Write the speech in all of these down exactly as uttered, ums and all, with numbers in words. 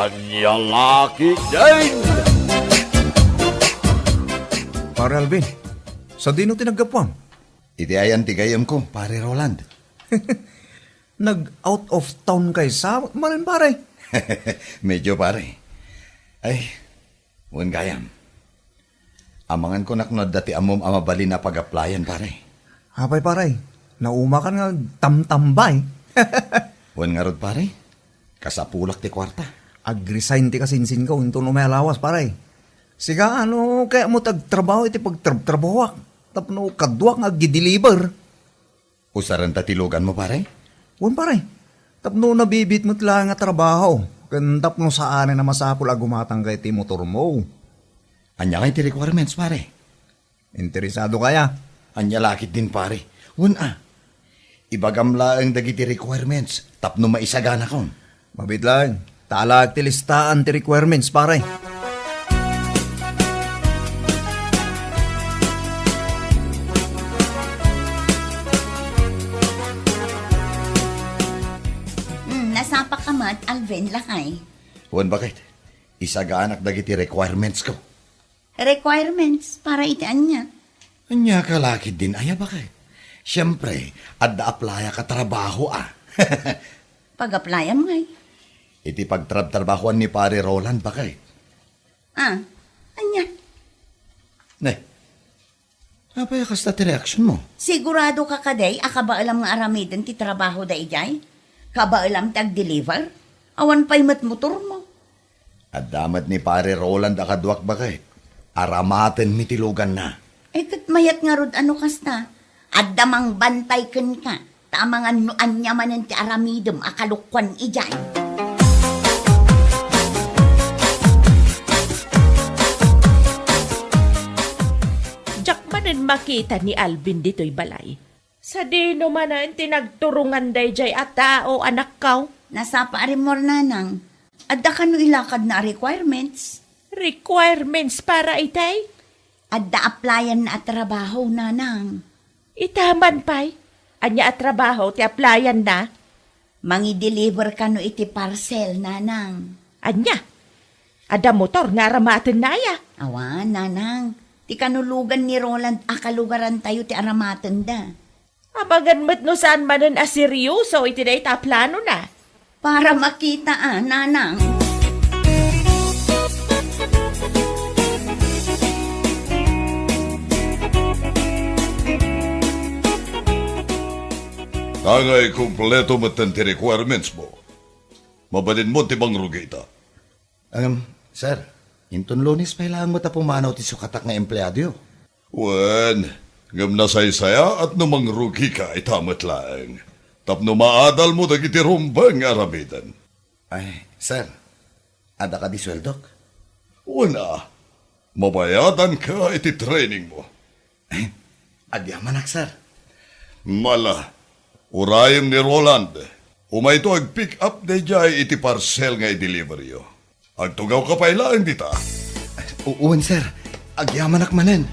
Ania la ketdin? Pare Alvin, sadino ti naggapuam? Iti ayan ti gayyemko, Pare Roland. Nag-out of town kaysa, maren, pare? Medyo, pare. Ay, wen gayam. Amangan ko nak no adda ti ammom a mabalin a pag-applyan, pare. Apay, pare? Naumakan nga agtamtambay. Wen ngarud, pare? Kasapulak ti kuarta. Ag-resign ti kasinsinko inton umay a lawas, pare. Sika, no kayatmo ti agtrabaho iti pagtrabtrabahoak tapno kaduak nga agdi-deliver. Usarenta ti luganmo, pare? Wen, pare. Tapno nabibiit met laeng a trabaho, ken tapno saanen a masapul a gumatangka iti motormo. Ania ngay ti requirements, pare? Interesado kaya? Ania la ketdin, pare? Wen a. Ibagam laeng dagiti requirements tapno maisaganakon. Mabiit laeng. Ta alaek ti listaan ti requirements, pare. Hmm, nasapaka met, Alvin, lakay. Wen, baket. Isaganak dagiti requirements ko. Requirements para iti ania? Ania ka la ketdin aya, baket? Siempre, adda applyak a trabaho, a. Pag-applyam ngay? Iti pagtrabtrabahoan ni Pare Roland, baket. Ah, ania? Ne, apay a kasta ti reaksionmo? Sigurado ka kadi a kabaelam nga aramiden ti trabaho daydiay? Kabaelam ti agdeliver? Awan pay met motormo. Adda met ni Pare Roland a kaduak, baket. Aramatenmi ti luganna. Eh, ket mayat ngarud a no kasta. Adda mangbantay kenka. Ta amangan no ania manen ti aramidem a kalukuan idiay. Diak manen makita ni Alvin ditoy balay. Sadino manen ti nagturongan daydiay a tao, anakko? Nasapa a rimmuar, nanang. Adda kano ilakadna a requirements? Requirements para itay? Adda applyanna a trabaho, nanang. Ita man pay? Ania a trabaho ti applyanna? Mangi-deliver kano iti parcel, nanang. Ania? Adda motor nga aramatenna aya? Awan, nanang. Ti kanulogan ni Roland a kalugarantayo ti aramatenda. Amangan met no saan manen a seryoso iti dayta a planona. Para makita a, nanang. Angay, kompleto metten ti requirements mo. Mabalinmo ti mangrugi ita. Ngem, sir, inton Lunes pay laeng met a pumanaw ti sukatak nga empleadoyo. Wen, ngem nasaysayaat no mangrugika ita met laeng, tapno maadalmo dagiti rumbeng nga aramiden. Ay, sir, adda kadi sueldok? Wen a, mabayadanka iti trainingmo. Agyamanak, sir. Ala, urayem ni Roland. Umayto ag-pick up daydiay iti parcel nga i-deliveryo. Agtugawka pay laeng dita. U-, wen, sir. Agyamanak manen.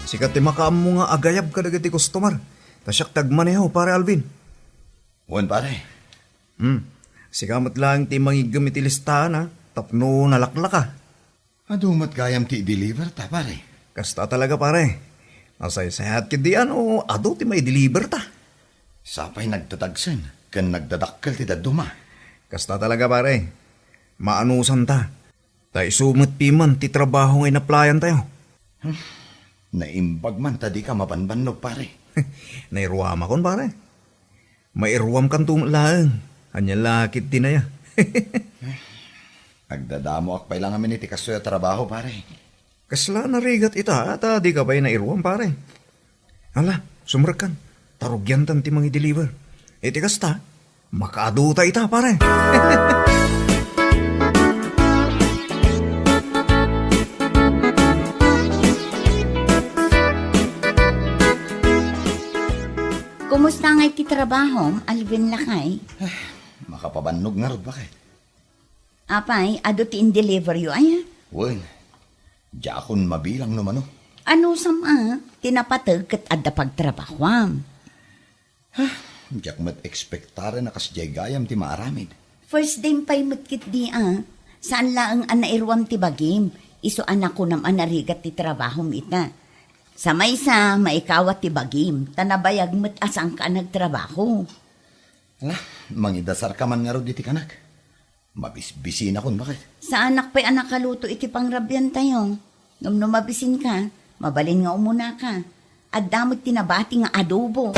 Sika ti makaammo nga agayab kadagiti customer. Ta siak ti agmaneho, Pare Alvin. Wen, pare. Hmm. Sika met laeng ti mangiggem iti listaan, a, tapno nalaklaka. Adu met gayam ti i-deliver ta, pare. Kasta talaga, pare. Nasaysayaat ketdi a no adu ti mai-deliver ta. Sapay nagtatagsen ken nagdadakkel ti dadduma. Kasta talaga, pare. Maanusan ta. Ta isu met piman ti trabaho nga inaplayantayo. Hmm. Naimbag man ta dika mabanbannog, pare. Nairuamakon, pare. Mairuamkanto met laeng. Ania la ketdin aya? Agdadamoak pay la ngamin iti kastoy a trabaho, pare. Kasla narigat ita, ta dika pay nairuam, pare. Ala, sumrekkan. Ta rugiantan ti mangi-deliver. Iti kasta, makaadu ta ita, pare. Kumusta ngay ti trabahom, Alvin lakay? Makapabannog ngarud, baket. Apay, adu ti in-deliveryo aya? Wen, diakon mabilang no mano. Anusam a, ti napateg ket adda pagtrabahuam. Diak met ekspektaren a kasdiay gayam ti maaramid. First day pay met ketdi a. Saan laeng a nairuam ti bagim, isu a nakunam a narigat ti trabahom ita. Sa maysa, maikawat ti bagim, ta nabayag met a saanka a nagtrabaho. Ala, mangidasarka man ngarud iti kanak. Mabisbisinakon, baket. Saanak pay a nakaluto iti pangrabiantayo. Ngem no mabisinka, mabalin nga umunaka. Adda met ti nabati nga adobo.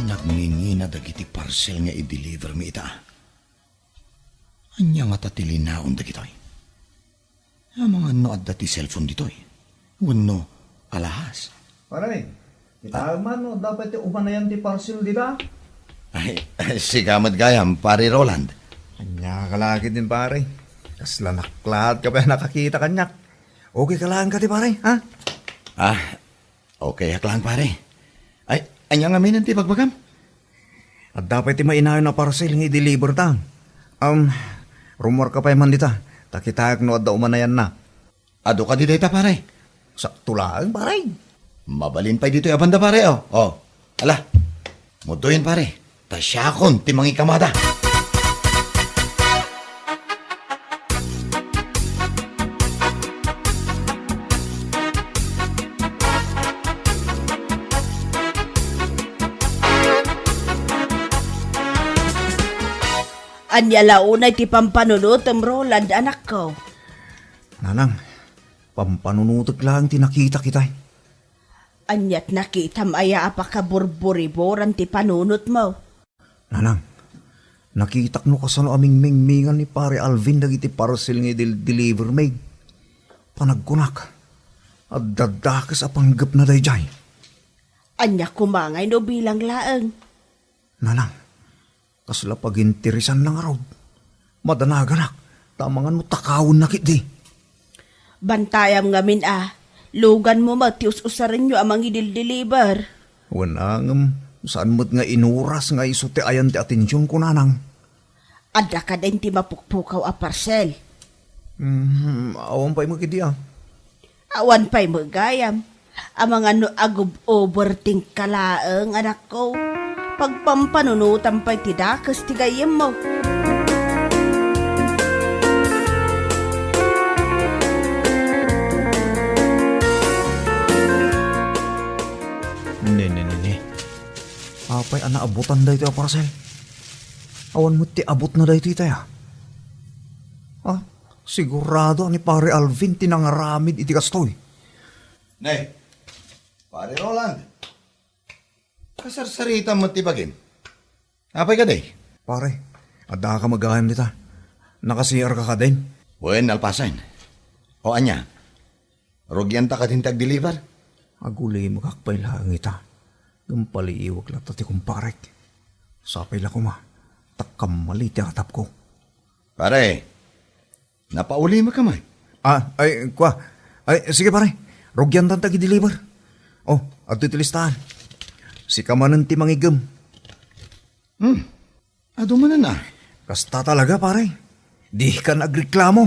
Nagngingina dagiti parcel nga i-deliver mi ita. Ania ngata ti linaon dagitoy? Amangan no adda ti cellphone ditoy. Wenno alahas. Pare, kitaem man no adda pay ti umanayan ti parcel dita? Ay, ay, sika met gayam, Pare Roland. Ania ka la ketdin, pare? Kasla naklaat ka pay a nakakita kaniak. Okay ka laeng kadi, pare, ha? Ah, okay ak laeng, pare. Ay, ania ngamin ti bagbagam? Adda pay ti mainayon a parcel nga i-deliver ta. Um, rummuarka pay man dita, ta kitaek no adda umanayanna. Adu kadi dayta, pare? Sakto laeng, pare. Mabalin pay ditoy a banda, pare, oh. Oh. Ala. Mudoyen, pare. Ta siakon ti mangikamada. Ania la unay ti pampanunotem, Roland, anakko? Nanang, pampanunotek laeng ti nakitak itay. Aniat nakitam aya a pakaburburiburan ti panunotmo? Nanang, nakitak no kasano a mingmingmingan ni Pare Alvin dagiti parcel nga idil-deliver mi. Panagkunak, adda dakes a panggepna daydiay. Ania koma ngay no bilang laeng? Nanang, kasla paginteresanna ngarud. Madanaganak, ta amangan no takawenna ketdi. Bantayam ngamin a, luganmo met ti us-usarenyo a mangidildiliber. Wen a, ngem saan met nga inuras nga isu ti ayan ti atensionko, nanang. Adda kadin ti mapukpukaw a parcel? Hmm, awan pay met ketdi a. Awan pay met gayam. Amangan no agub-overthink ka laeng, anakko. Pagpampanunotam pay ti dakes ti gayyemmo. Ne, ne, ne, ne. Apay a naabutan daytoy a parcel? Awan met ti abutna daytoy itay a. Ah, sigurado a ni Pare Alvin ti nangaramid iti kastoy. Ne, Pare Roland, kasarsaritam met ti bagim. Apay kadi? Pare, adda ka met gayam dita. Nakasiar ka kadin? Wen, nalpasen. O ania? Rugianta kadin ti agdeliver? Agulimekak pay laeng ita. Ngem paliiwek latta ti kumparek. Sapay la koma, ta kammali ti atapko. Pare, napaulimeka man. Ah, ay, kua. Ay, sige, pare. Rugiantan ti agdeliver. Oh, adtoy ti listaan. Sika manen ti mangigem. Hmm. Adu manen a. Kasta talaga, pare. Dika agreklamo.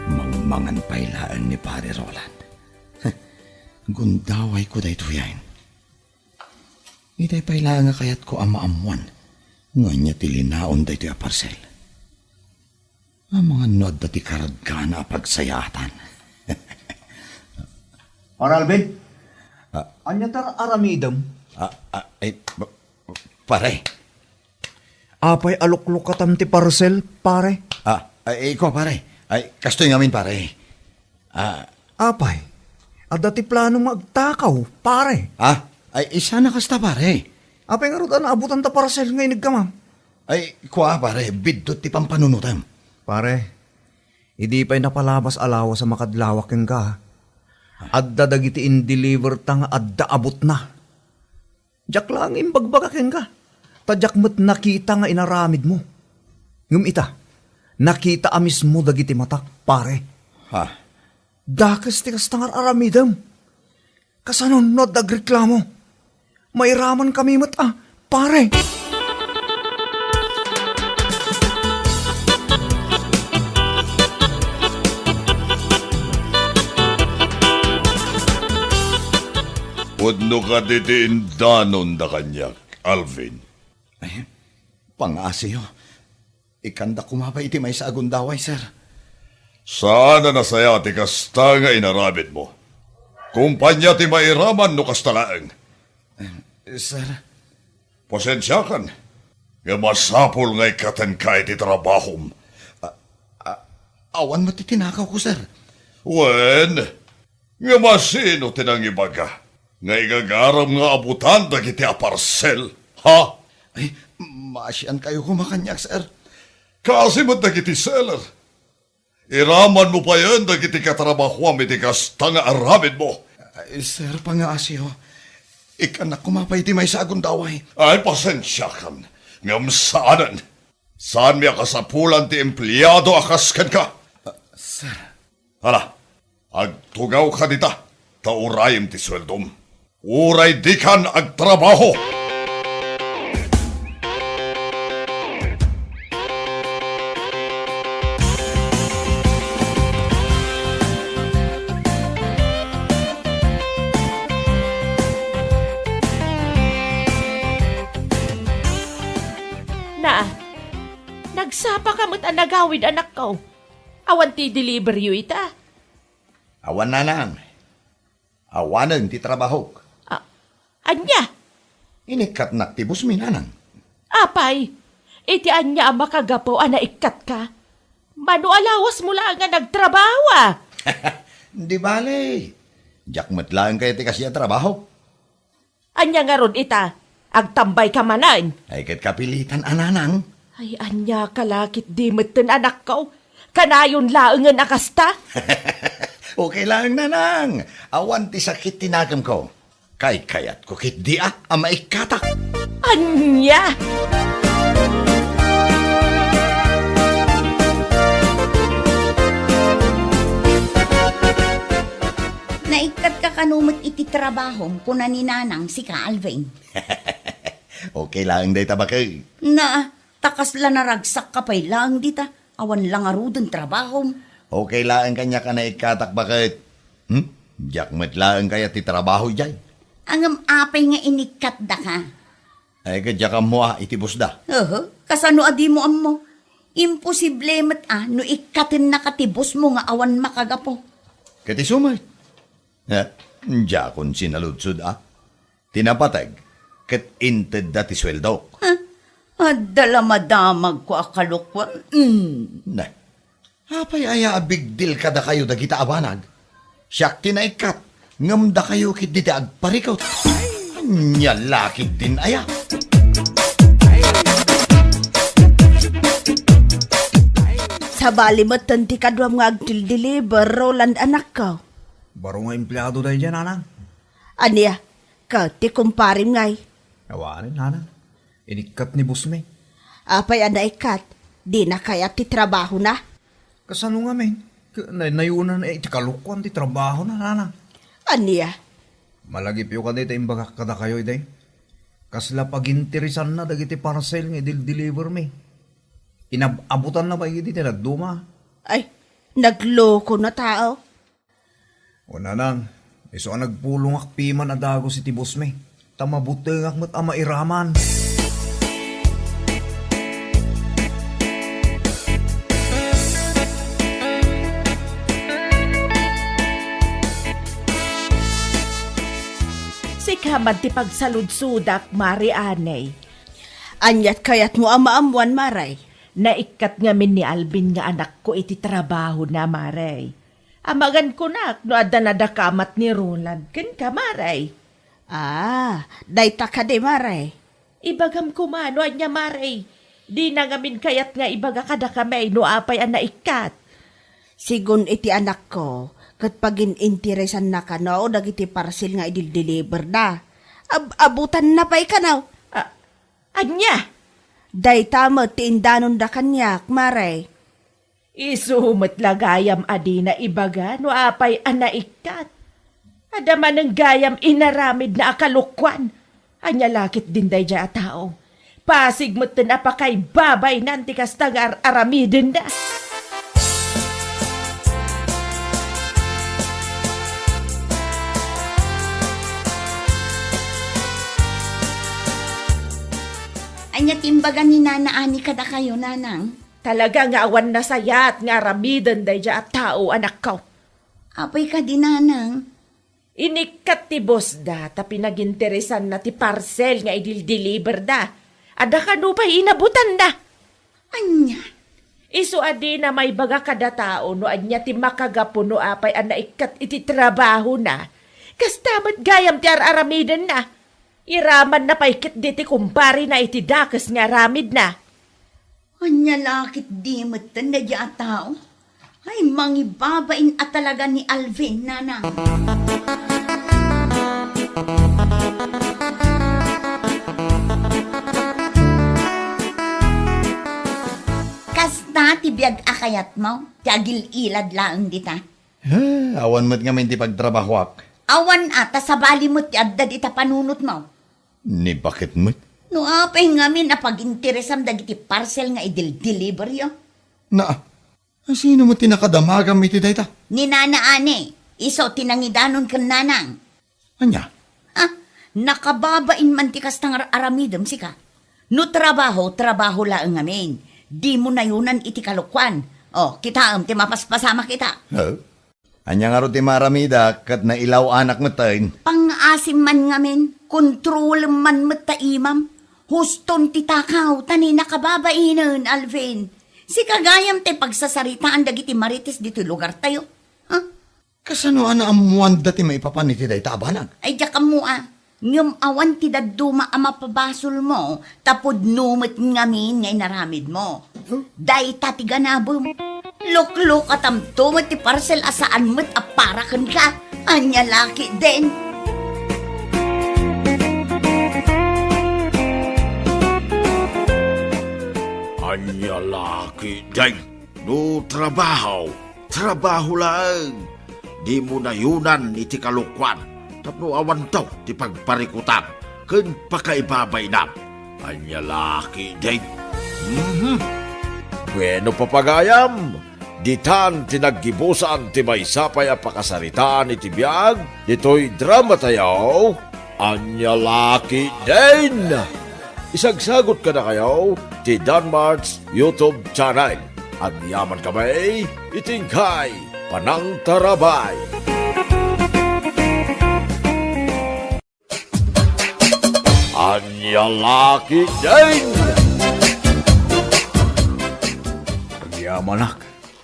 Mangmangan pay laeng ni Pare Roland. Gundawayko daytoyen. Itay pay laeng a kayatko a maammuan no ania ti linaon daytoy a parcel. Amangan no adda ti karadkana a pagsayaatan. Pare Alvin? Ah. Ania ti ar-aramidem? Ah, ah, ay, ba-, pare. Apay a luklukatam ti parcel, pare? Ah, ay, ikaw, pare. Ay, kastoy ngamin, pare. Ah. Apay, adda ti plano nga agtakaw, pare? Ah, ay, isana kasta, pare. Apay ngarud a naabutan ta parcel nga inigkamam? Ay, kua, pare, biddut ti pampanunotem. Pare, idi pay napalabas a lawas a makadlawak kenka, adda dagiti indeliver ta nga adda abutna. Diak laeng imbagbaga kenka, ta diak met nakita nga inaramidmo. Ngem ita, nakita a mismo dagiti matak, pare. Ha? Dakes ti kasta nga ar-aramidem. Kasano no adda agreklamo? Mairaman kami met a, pare. Pudno kadi ti indanonda kaniak, Alvin? Ay, pangaasiyo. Ikkanda koma pay iti maysa a gundaway, sir. Saan a nasayaat ti kasta nga inaramidmo. Kompania ti mairaman no kasta laeng. Eh, sir. Pasensiakan, nga masapul nga ikkatenka iti trabahom. A-, a-, awan met ti tinakawko, sir. Wen, ngem asino ti nangibaga nga igagaram nga abutan dagiti aparsel, ha? Ay, maasiankayo koma kaniak, sir. Kaasi met dagiti seller. Iramanmo payen dagiti katrabahoam iti kasta nga aramidmo. Ay, sir, pangaasiyo. Ikkannak koma pay iti maysa a gundaway. Ay, pasensiakan. Ngem saanen. Saanmi a kasapulan ti empleado a kas kenka. Ah, sir. Hala, agtugawka dita, ta urayem ti sueldom. Uray dikan agtrabaho! Na, nagsapa ka met a nagawid, anakko. Awan ti deliveryyo ita? Awan, nanang. Awanen ti trabahok. A-, ania? Inikkatnak ti busmi, nanang. Apay, iti ania a makagapu a naikkatka? Mano a lawasmo laeng a nagtrabaho, a? Di bale. Diak met laeng kayat ti kasdiay a trabaho. Ania ngarud ita? Agtambayka manen? Ay, ket kapilitan a, nanang. Ay, ania ka la ketdi metten, anakko? Kanayon laengen a kasta? Okay laeng, nanang. Awan ti sakit ti nakemko. Kaykayatko ketdi a, a maikkatak. Ania? Naikkatka kano met iti trabahom, kuna ni nanang, sika, Alvin. Okay laeng dayta, baket. Na, ta kasla naragsakka pay laeng dita, awan la ngaruden trabahom. Okay laeng kaniak a naikkatak, baket. Hmm? Diak met laeng kayat ti trabaho idiay. Ngem apay nga inikkatdaka? Ay, ket diak ammo a iti bossda. Aha, kasano a dimo ammo? Imposible met a no ikkatennaka ti bossmo nga awan makagapu. Ket isu met. Eh, diakon sinaludsod a. Ti napateg, ket intedda ti sueldok. Huh? Adda la madamagko a kalokuan. Mm. Ne. Apay aya a big deal kadakayo dagita a banag? Siak ti naikkat, ngem dakayo ketdi ti agparikut. Ania la ketdin aya? Sabali metten ti kaduam nga agdildiliber, Roland, anakko. Baro nga empleado daydiay, nanang. Ania? Ket ti kumparem ngay? Awanen, nanang. Inikkat ni bossmi. Apay a naikkat? Dina kayat ti trabahona? Kasano ngamin? Ket nay-, nayonan iti kalokuan ti trabahona, nanang. Ania? Malagipyo kadi ta imbagak kadakayo idi. Kasla paginteresanna dagiti parcel nga idildilibermi. Inab-abutanna pay idi ti dadduma. Ay, nagloko na tao. O nanang, isu a nagpulongak piman a dagus iti bossmi, ta mabutengak met a mairaman. Sika man ti pagsaludsodak, Mare Anay. Aniat kayatmo a maammuan, Mare? Naikkat ngamin ni Alvin nga anakko iti trabahona, Mare. Amangan kunak no adda nadakamat ni Roland kenka, Mare. Ah, dayta kadi, Mare? Ibagam koma no ania, Mare. Dina ngamin kayat nga ibaga kadakami no apay a naikkat. Sigun iti anakko, ket pagin-interesanna kano dagiti parcel nga idildiliberda. Ab-, abutanna pay kano. A-, ania? Dayta met ti indanonda kaniak, Mare. Isu met la gayam a dina ibaga no apay a naikkat. Adda manen gayam inaramidna a kalokuan. Ania la ketdin daydiay a tao? Pasig metten a pakaibabaynan ti kasta nga ar-aramidenna. Ania ti imbaga ni Nana Ani kadakayo, Nanang? Talaga nga awan nasayaat nga aramiden daydiay a tao, anakko. Apay kadi, Nanang? Inikkat ti boss da ta pinaginteresanna ti parcel nga idildiliber da. Adda kano pay inabutan da. Ania? Isu a dina maibaga kada tao no ania ti makagapu no apay a naikkat iti trabahona. Kasta met gayam ti ar-aramidenna. Iramanna pay ketdi ti kumparena iti dakes nga aramidna. Ania la ketdi metten daydiay a tao? Ay, mangibabain a talaga ni Alvin, Nanang. Kasta ti biag a kayatmo, ti agil-ilad laeng dita. Ha, awan met ngamin ti pagtrabahoak. Awan a, ta sabali met ti adda dita panunotmo. Ni baket met? No apay ngamin a paginteresam dagiti parcel nga idildiliberyo? Na, sino met ti nakadamagam iti dayta? Ni Nana Ani, isu ti nangidanon ken Nanang. Ania? Ah, nakababain man ti kasta nga aramidem, sika. No trabaho, trabaho laeng ngamin. Dimo nayunan iti kalokuan. O, kitaem ti mapaspasamak ita. Huh? Ania ngarud ti maaramidak ket nailaw-anak metten? Pangngaasim man ngamin, kontrolem man met ta imam. Huston ti takaw, ta ni nakababainen, Alvin. Sika gayam ti pagsasaritaan dagiti marites ditoy lugartayo. Ha? Kasano a naammoanda ti maipapan iti dayta a banag? Ay, diak ammo a. Ngem awan ti dadduma a mapabasolmo, ta pudno met ngamin nga inaramidmo. Huh? Dayta ti ganabem. Luklukatamto met ti parcel a saan met a para kenka. Ania la ketdin? Ania la ketdin? No trabaho, trabaho laeng. Dimo nayunan iti kalokuan tapno awanto ti pagparikutam ken pakaibabainam. Ania la ketdin? Mhm. Bueno, papagayam, ditan ti naggibusan ti maysa pay a pakasaritaan iti biag ditoy dramatayo. Ania la ketdin? Isagsagot kadakayo ti Danmart's YouTube channel. Agyaman kami iti inkay panangtarabay. Ania la ketdin? Agyamanak,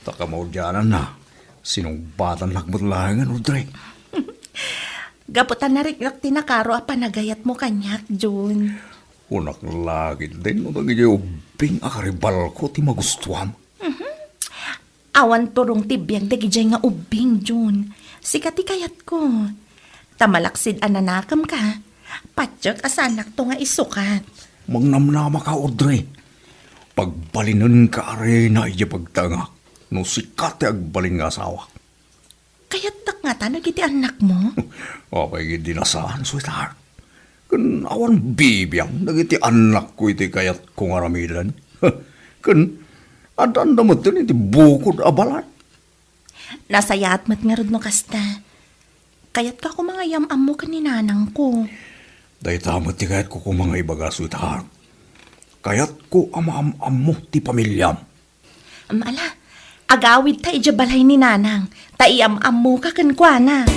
ta kamaudiananna, sinungbatannak met laengen, Audrey. Gapu ta nariknak ti nakaro a panagayatmo kaniak, Jun. Kunak la ketdin no dagiti ubbing a karibalko ti magustuam. Mhm. Awan turong ti biag dagidiay nga ubbing, Jun. Sika ti kayatko. Ta malaksid a nanakemka, patiek a saannakto nga isukat. Mangnamnamaka, Audrey. Pagbalinenka a reyna idiay pagtaengak no sika ti agbalin nga asawak. Kayatdak ngata dagiti annakmo? Apay ketdi a saan, sweetheart? Ken awan bibiang dagiti annakko iti kayatko nga aramiden. Ken addaanda metten iti bukod a balay. Nasayaat met ngarud no kasta. Kayatko a koma nga iyam-ammo ken ni nanangko. Dayta met ti kayatko koma nga ibaga, sweetheart. Kayatko a maam-ammo ti pamiliam. Ala, agawidta idiay balay ni nanang, ta iyam-ammoka kenkuana.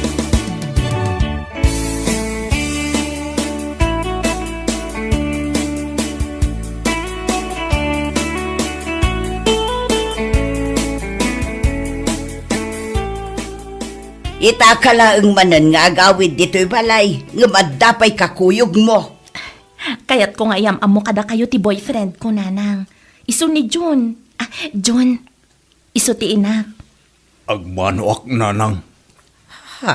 Itaka laeng manen nga agawid ditoy balay, ngem adda pay kakuyogmo. Kayatko nga iyam-ammo kadakayo ti boyfriend ko, nanang. Isu ni Jun. Ah, Jun. Isu ti inak. Agmanoak, nanang. Ha?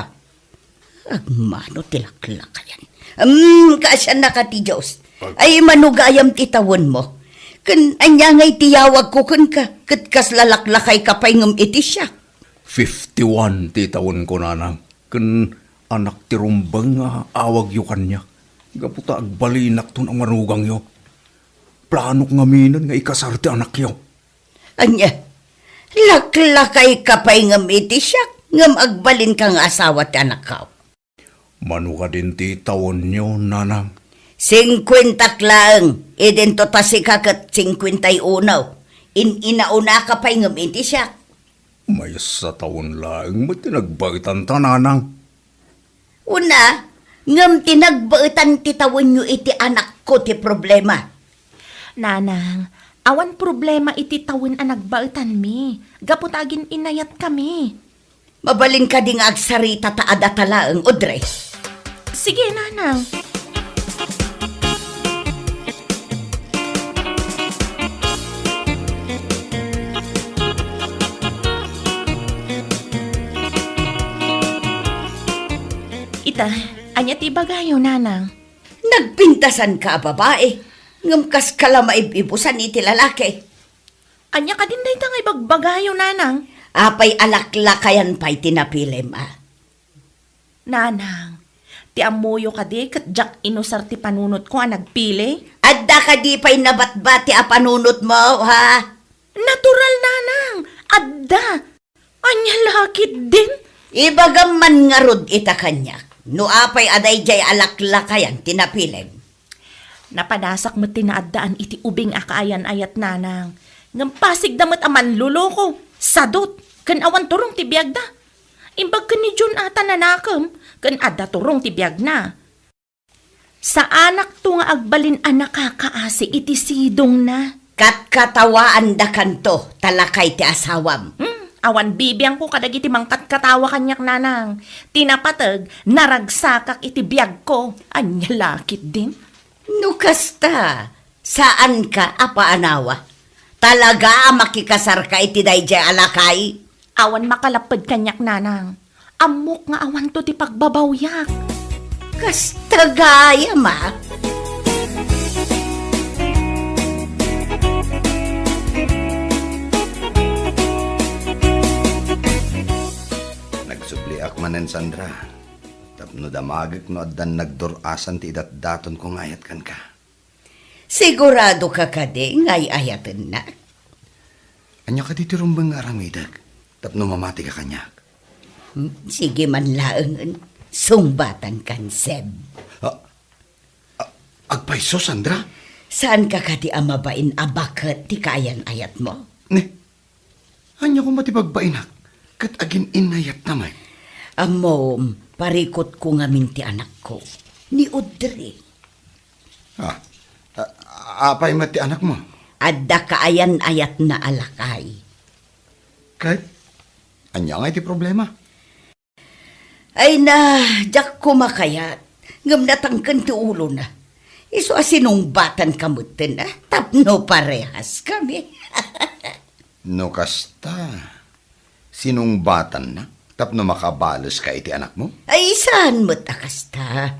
Agmano ti laklakayan. Hmm, kaasiannaka ti Dios. Ag- Ay, mano gayam ti tawenmo. Ken ania ngay ti yawagko kenka, ket kasla laklakayka pay ngem iti siak? Fifty-one ti tawenko, nanang, ken anak ti rumbeng nga awagyo kaniak, gapu ta agbalinakton a manugangyo. Planok ngaminen nga ikasar ti anakyo. Ania, laklakayka pay ngem iti siak, ngem agbalinka nga asawa ti anakko? Mano kadin ti tawenyo, nanang? Singkuentak laeng, idinto ta sika ket singkuenta y uno. In-inaunaka pay ngem iti siak. Maysa tawen laeng met ti nagbaetanta, nanang. Una, ngem ti nagbaetan ti tawenyo iti anakko ti problema. Nanang, awan problema iti tawen a nagbaetanmi, gapu ta agin-innayatkami. Mabalin kadi nga agsarita ta adda ta laeng, Audrey? Sige, nanang. Ita, ania ti ibagayo, nanang? Nagpintasanka a babai, ngem kaska la maib-ibusan iti lalaki. Ania kadin dayta nga ibagbagayo, nanang? Apay a laklakayan pay ti napilim, a? Nanang, ti ammoyo kadi ket diak inusar ti panunotko a nagpili? Adda kadi pay nabatbati a panunotmo, ha? Natural, nanang. Adda. Ania la ketdin? Ibagam man ngarud ita kaniak, no apay a daydiay a laklakayan ti napilim. Napanasak met ti naaddaan iti ubing a kaayan-ayat, nanang. Ngem pasigda met a manloloko, sadut, ken awan turong ti biagda. Imbag ken ni Jun a ta nanakem, ken adda turong ti biagna. Saanakto nga agbalin a nakakaasi iti sidongna. Katkatawaandakanto, ta lakay ti asawam. Hmm, awan bibiangko kadagiti mangkatkatawa kaniak, nanang. Ti napateg, naragsakak iti biagko. Ania la ketdin? No kasta, saanka a paanawa. Talaga a makikasarka iti daydiay a lakay? Awan makalapped kaniak, nanang. Ammok nga awanto ti pagbabawyak. Kasta gayam, a. Nagsubliak manen, Sandra, tapno damagek no addan nagdur-asan ti idatdatonko nga ayat kenka. Siguradoka kadi nga ay-ayatennak? Ania kadi ti rumbeng nga aramidek tapno mamati ka kaniak? Hmm, sige man laengen, sungbatankan, Seb. Ah, ah, agpayso, Sandra? Saanka kadi a mabain a baket ti kaayan-ayatmo? Ne, ania koma ti bagbainak ket agin-innayatta met? Ammom, parikutko ngamin ti anakko, ni Audrey. Ah, ah, apay met ti anakmo? Adda kaayan-ayatna a lakay. Ket ania ngay ti problema? Ay na, diak koma kayat, ngem natangken ti ulona. Isu a sinungbatanka metten, a, tapno parehaskami. No kasta, sinungbatannak tapno makabaleska iti anakmo? Ay, saan met a kasta.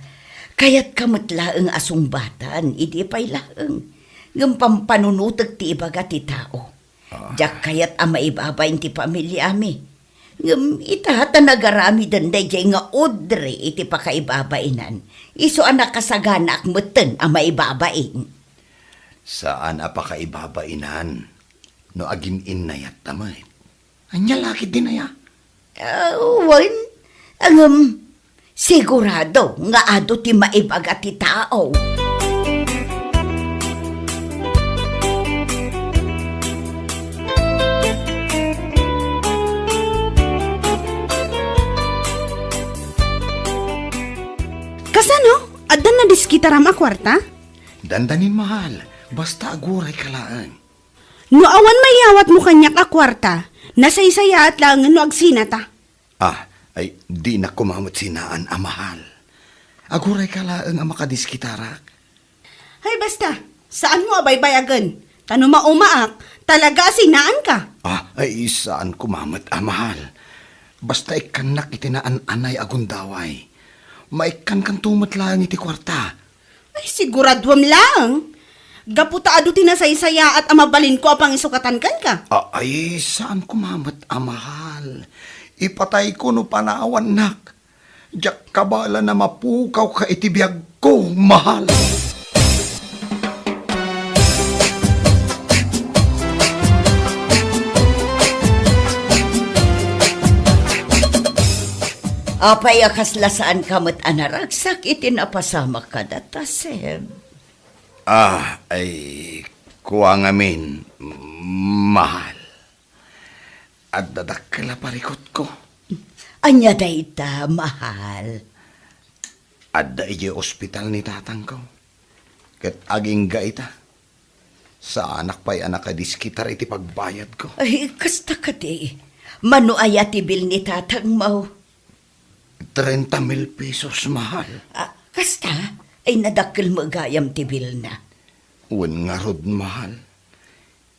Kayatka met laeng a sungbatan, idi pay laeng. Ngem pampanunotek ti ibaga ti tao. Ah. Diak kayat a maibabain ti pamiliami. Ngem ita ta nagaramiden daydiay nga Audrey iti pakaibabainan, isu a nakasaganaak metten a maibabain. Saan a pakaibabainan no agin-innayatta met. Ania la ketdin aya? Ah, wen, ngem sigurado nga adu ti maibaga ti tao. Kasano? Addan nadiskitaram a kuarta? Dandanin, mahal. Basta agurayka laeng. No awan maiyawatmo kaniak a kuarta, nasaysayaat laengen no agsinata. Ah, ay, dinak koma met sinaan a mahal. Agurayka laeng a makadiskitarak. Ay, basta, saanmo a baybayagen. Ta no maumaak, talaga a sinaanka. Ah, ay, saan koma met a mahal. Basta ikkannak iti naan-anay a gundaway. Maikkankanto met laeng iti kuarta. Ay, siguraduam laeng. Gapu ta adu ti nasaysayaat a mabalinko a pangisukatan kenka. A-, ay, saan koma met a mahal. Ipatayko no panawannak. Diak kabala a mapukawka iti biagko, mahal. Apay a kasla saanka met a naragsak iti napasamak kadata, Seb? Ah, ay, kua ngamin, mahal. Adda dakkel a parikutko. Ania dayta, mahal? Adda idiay ospital ni tatangko. Ket agingga ita, saanak pay a nakadiskitar iti pagbayadko. Ay, kasta kadi. Mano aya ti bill ni tatangmo? Treinta mil pesos, mahal. Ah, kasta? Ay, nadakkel met gayam ti billna. Wen ngarud, mahal.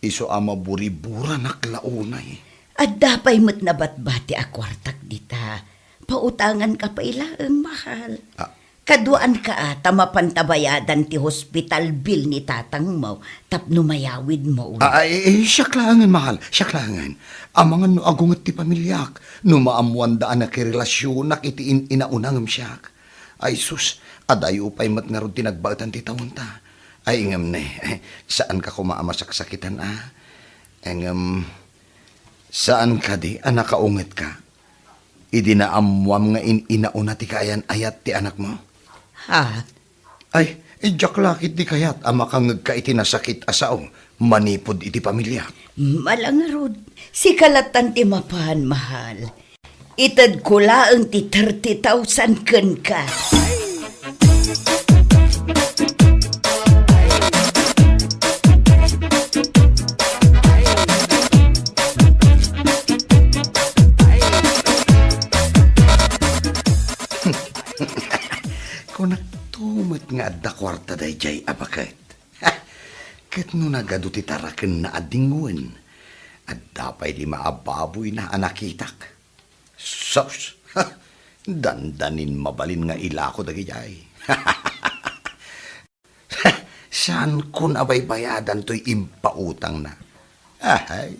Isu a maburiburanak la unay. Adda pay met nabatbati a kuartak dita. Pautanganka pay laeng, mahal. Ah. Kaduaanka a ta mapanta bayadan ti hospital bill ni tatangmo tapno mayawidmo. Ah, eh, eh, siak laengen, mahal. Siak laengen. Amangan no agunget ti pamiliak, no maammoanda a nakirelasionak iti in-inauna ngem siak. Ay sus, adayo pay met ngarud ti nagbaetan ti taonta. Ay, ngem ne, saanka koma a masaksakitan a. Ngem, saan kadi a nakaungetka idi naammoam nga in-inauna ti kaayan-ayat ti anakmo? Ha? Ay, diak la ketdi kayat a makangngegka iti nasakit a sao manipud iti pamiliak. Mala ngarud, sika lattan ti mapan, mahal. Itedko laeng ti thirty thousand kenka. Kunakto met nga adda kuarta daydiay a baket. Ket no nagadu ti tarakenna a dingwen, adda pay di maababoyna a nakitak. Sus! Dandanin mabalin nga ilako dagidiay. Saankon a baybayadan toy impautangna. Ahay,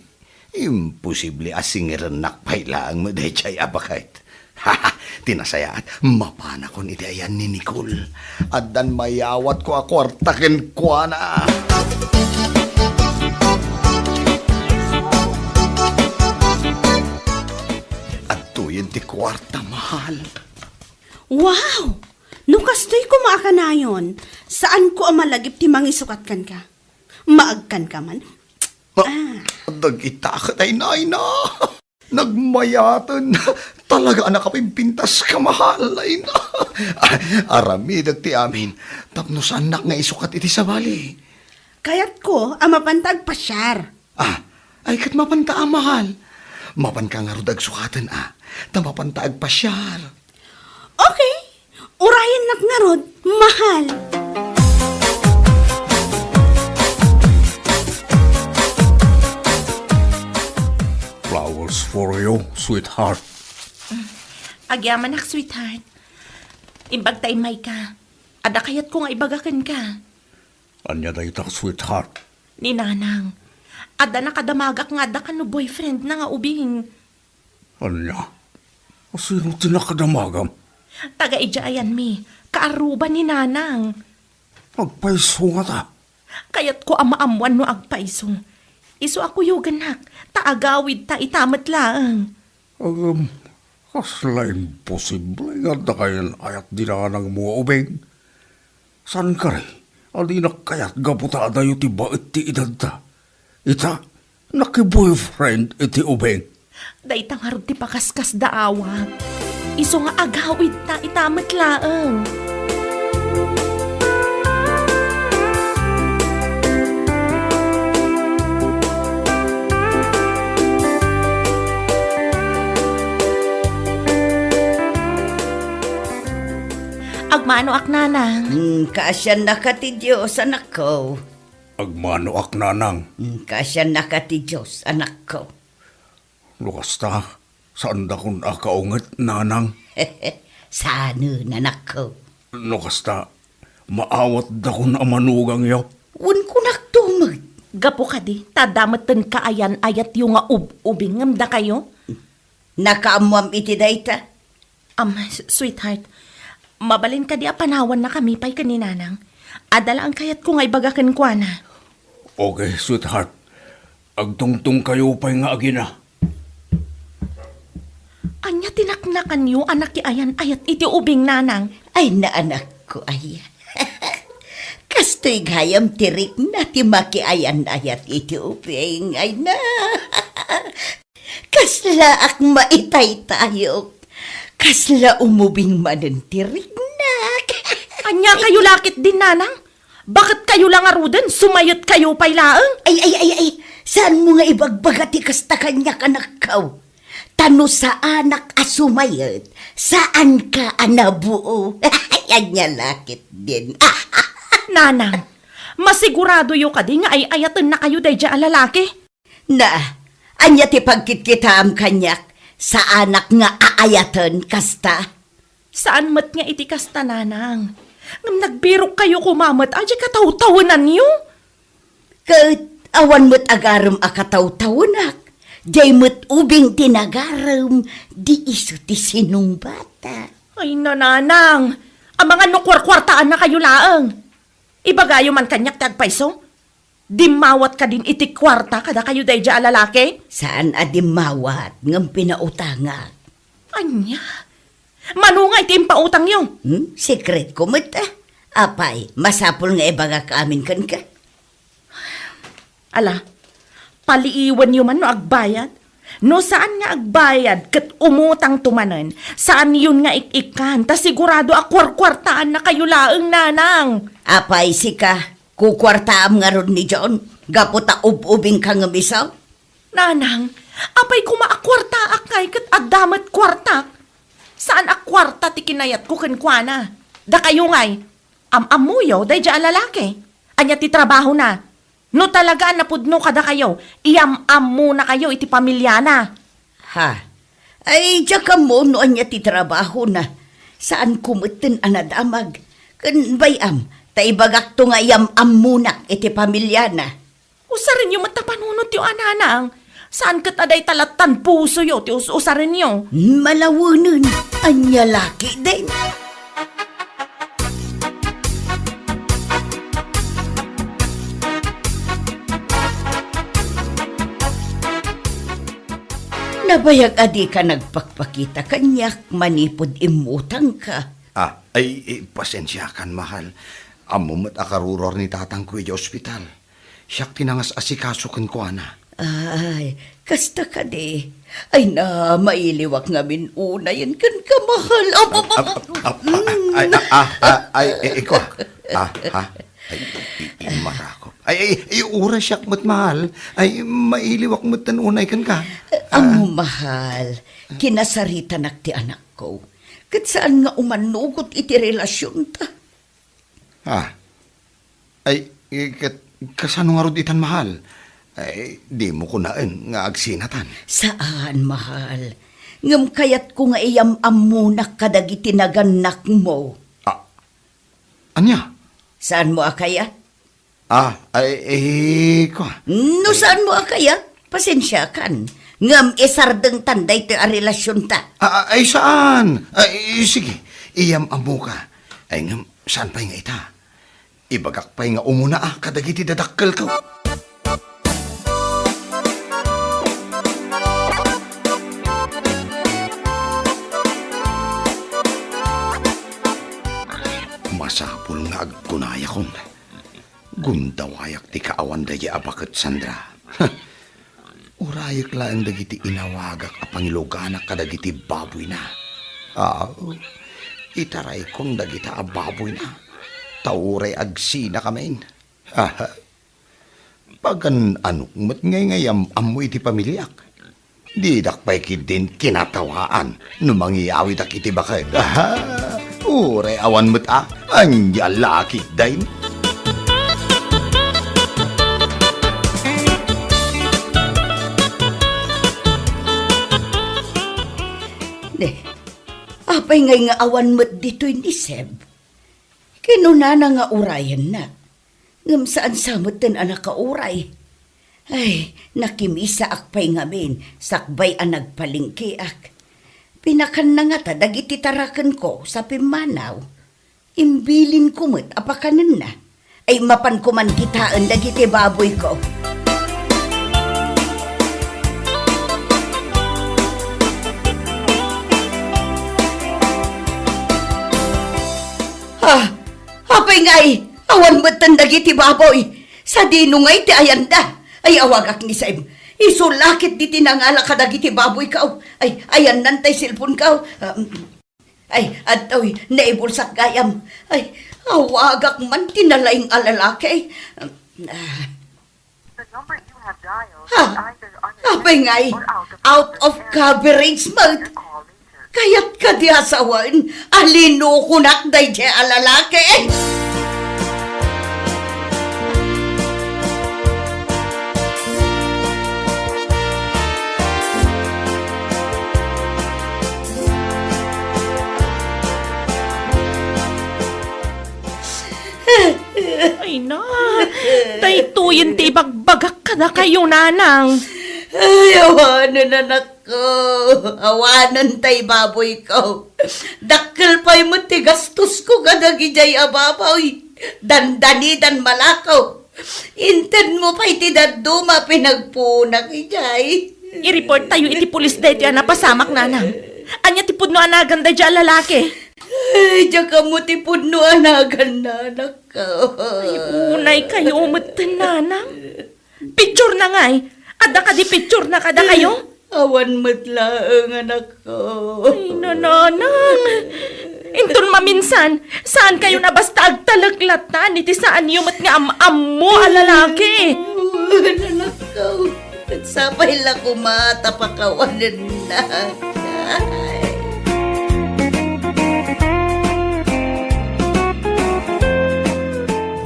imposible a singirennak pay laeng met daydiay a baket. Ti nasayaat, mapanakon iti ayan ni Nicole. Addan mayawatko a kuarta kenkuana. Adtoyen ti kuarta, mahal. Wow! No kastoy koma a kanayon, saanko a malagip ti mangisukat kenka. Maagkanka man. Ma-, Ah. Dagita ket ay, nay, na. Nagmayaten. Talaga a nakapimpintas ka, mahal, ay, na. Aramidek ti amin. Tapno saannak nga isukat iti sabali. Kayatko a mapanta agpasiar. Ah, ay, ket mapanta a, mahal. Mapanka ngarud agsukaten a. Ta mapanta agpasiar. Okay. Urayennak ngarud, mahal. Flowers for you, sweetheart. Agyamanak, sweetheart. Imbag ta immayka. Adda kayatko nga ibaga kenka. Ania dayta, sweetheart? Ni Nanang. Adda nakadamagak nga adda kano boyfriendna nga ubing. Ania? Sino ti nakadamagam? Taga idiay ayanmi. Kaarruba ni Nanang. Agpayso ngata? Kayatko a maammuan no agpayso. Isu a kuyogennak, ta agawidta ita met laeng. Agam, kasla imposible nga adda kaayan-ayat di nanangmo nga ubing. Saan kari a dinak kayat gapu ta adayo ti baet ti edadta? Ita, naki-boyfriend iti ubing. Dayta ngarud ti pakaskasdaawak. Isu nga agawidta ita met laeng. Agmanoak, Nanang. Hmm, kaasiannaka ti Dios, anakko. Agmanoak, Nanang. Hmm, kaasiannaka ti Dios, anakko. No kasta, saandakon a kaunget, Nanang? Saanen, anakko. No kasta, maawatdakon a manugangyo? Wen kunakto met. Gapu kadi, ta adda metten kaayan-ayatyo nga ub-ubing ngem dakayo? Nakaammoam iti dayta? Am, s-, sweetheart, mabalin kadi a panawannakami pay ken ni Nanang? Adda laeng kayatko nga ibaga kenkuana. Okay, sweetheart. Agtungtongkayo pay nga agina. Ania ti naknakanyo a nakiayan-ayat iti ubing, Nanang? Ay, naanakko, ay. Kastoy gayam ti rikna ti makiayan-ayat iti ubing, ay na. Kaslaak maitaytayok. Kasla umubing manen ti riknak. Ania kayo lakit din, Nanang? Baket kayo la ngaruden, sumayet kayo pay laeng? Ay, ay, ay, ay, saan mo nga ibagbaga ti kasta kaniak, anakko? Ta no saanak a sumayet, saanka a nabuo. Ay, ania lakit din. Nanang, masiguradoyo kadi nga ay-ayatennakayo daydiay a lalaki? Na, ania ti pagkitkitaam kaniak? Saanak nga aayaten kasta? Saan met nga iti kasta, Nanang. Ngem nagbirokkayo koma met a diay katawtawenanyo. Ket awan met agarem a katawtawenak. Diay met ubing ti nagarem, di isu ti sinungbatak. Ay, Nanang, amangan no kuarkuartaannakayo laeng. Ibagayo man kaniak ti agpayso. Dimmawat kadin iti kuarta kadakayo daydiay a lalaki? Saan a dimmawat, ngem pinautangak. Ania? Mano nga iti impautangyo? Hmm? Sekretko met, ah. Apay, masapul nga ibagak amin kenka? Ala, paliiwenyo man no agbayad. No saan nga agbayad ket umutangto manen, saanyon nga ik-ikkan, ta sigurado a kuarkuartaannakayo laeng, Nanang. Apay, sika, kukuartaam ngarud ni John gapu ta ub-ubingka ngem isu? Nanang, apay koma a kuartaak ngay ket adda met kuartak? Saan a kuarta ti kinayatko kenkuana. Dakayo ngay, am-ammoyo daydiay a lalaki. Ania ti trabahona? No talaga a napudno kadakayo, iyam-ammonakayo iti pamiliana. Ha? Ay, diak ammo no ania ti trabahona. Saanko metten a nadamag. Ken bay-am, ta ibagakto nga iyam-ammonak iti pamiliana. Usarenyo met ta panunotyo a, Nanang. Saan ket a dayta lattan pusoyo ti us-usarenyo. Malawenen, ania lakiten? Nabayag a dika nagpakpakita kaniak manipud immutangka. Ah, ay, eh, pasensiakan, mahal. Ammo met a karuror ni tatangko idiay ospital. Siak ti nangas-asikaso kenkuana. Ay, kasta kadi. Ay na, mailiwak ngamin unayen kenka, mahal. Ap, ap, ap, ap, ap, ay, ah, ah, ah, ay, eh, iko, ah. Ah, ha? Ay, i-, i-, imarakop. Ay, ay, ay, uray siak met, mahal. Ay, mailiwak met ten unay kenka. Ah. Ammo, mahal, kinasaritanak ti anakko. Ket saan nga umanugot iti relasionta. Ah. Ay, eh, ket kasano ngarud itan, mahal? Ay, dimo kunaen nga agsinatan. Saan, mahal. Ngem kayatko nga iyam-ammonak kadagiti nagannakmo. Ah, ania? Saanmo a kayat? Ah, ay, eh, kwa. No saanmo a kayat, pasensiakan. Ngem isardengtan daytoy a relasionta. Ah, ah, ay, saan? Ay, sige, iyam-ammoka. Ay, ngem saan pay nga ita? Ibagak pay nga umuna a kadagiti dadakkelko. Masapul nga agkunayakon. Gundawayak ti kaawan daydiay a baket, Sandra. Urayek laeng dagiti inawagak a pangiluganak kadagiti baboyna. Aw, itaraykon dagita a baboyna, ta uray agsinakamin. Aha. Pagan-anok met ngay nga iyam-ammo iti pamiliak. Didak pay ketdin kinatawaan no mangiyawidak iti baket. Aha. Uray awan met a, ania lakit dayn? Ne, apay ngay nga awan met ditoy ni Seb? Kinunana nga urayenna. Ngem saan sa metten a nakauray. Ay, nakimisaak pay ngamin, sakbay a nagpalengkeak. Pinakanna ngata dagiti tarakenko sa pimmanaw. Imbilinko met a pakanenna. Ay, mapanko man kitaen dagiti baboyko. Ah, apay ngay, awan metten dagiti baboy. Sadino ngay ti ayanda? Ay, awagak ni Saim. Isu la ket diti nangala kadagiti baboyko. Ay, ayanna tay cellphoneko. Um, ay, adtoy, naibulsak gayam. Ay, awagak man ti nalaing a lalaki. Ah. The number you have dialed Ha? is either unavailable Apay ngay, or out of out of coverage. Coverage, Mag. Your call later. Kayat kadi a sawen a linukonak daydiay a lalaki. Ay na, daytoyen ti ibagbagak kadakayo, nanang. Ay, awanen, anakko. Awanen tay baboyko. Dakkel pay met ti gastosko kadagijay a baboy. Dandanidan malako. Intedmo pay ti dadduma a pinagpunak idiay. I-report tayo iti pulis daytoy a napasamak, nanang. Ania ti pudno a nagan daydiay a lalaki? Ay, diak ammo ti pudno a naganna, anakko. Ay, unay kayo met, nanang. Picture na ngay. Adda kadi picture na kadakayo? Awan met laeng, anakko. Ay, nanang. Inton maminsan, saan kayo na basta agtalek latta, iti saanyo met nga am-ammo a lalaki. Awan, anakko. Sapay la koma ta pakawanennak.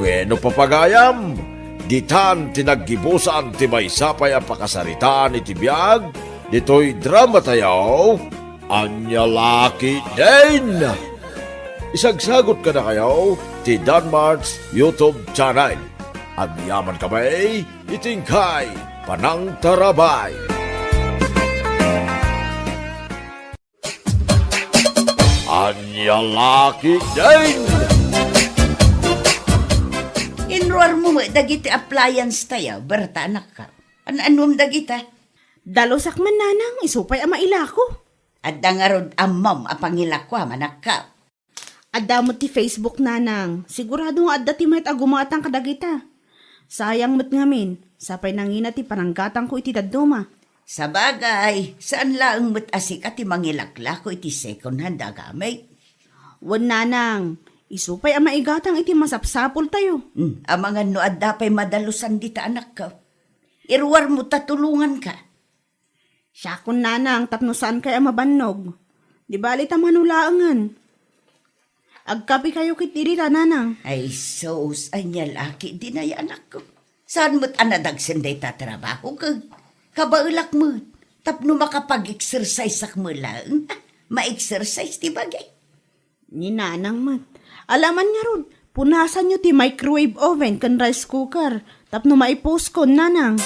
Bueno, papagayam, ditan ti naggibusan ti maysa pay a pakasaritaan iti biag ditoy dramatayo, Ania La Ketdin. Isagsagut kadakayo ti Danmart's YouTube channel. Agyamankami iti inkay panangtarabay. Ania La Ketdin. Inruarmo met dagiti appliance tayo, Berta, anakko. An-anuem dagita? Dalusak man, nanang, isu pay a mailako. Adda ngarud ammom a pangilakuam, anakko. Adda met ti Facebook, nanang. Sigurado nga adda ti mayat a gumatang kadagita. Sayang met ngamin, sapay nangina ti pananggatangko iti dadduma. Sabagay, saan laeng met a sika ti mangilaklako iti second hand a gamit. Wen, nanang, isu pay a maigatang iti masapsapultayo. Hmm, amangan no adda pay madalusan dita, anakko. Iruarmo ta tulonganka. Siakon, nanang, tapno saankay a mabannog. Di bali ta mano laengen. Agkapikayo ketdi dita, nanang. Ay, sus, ania la ketdin aya, anakko. Saan met a nadagsen dayta trabaho, ket kabaelak met tapno makapag-exerciseak met laeng. Ma-exercise ti bagi. Ni nanang met. Alaman ngarud, punasanyo ti microwave oven ken rice cooker tapno maipuskon, nanang.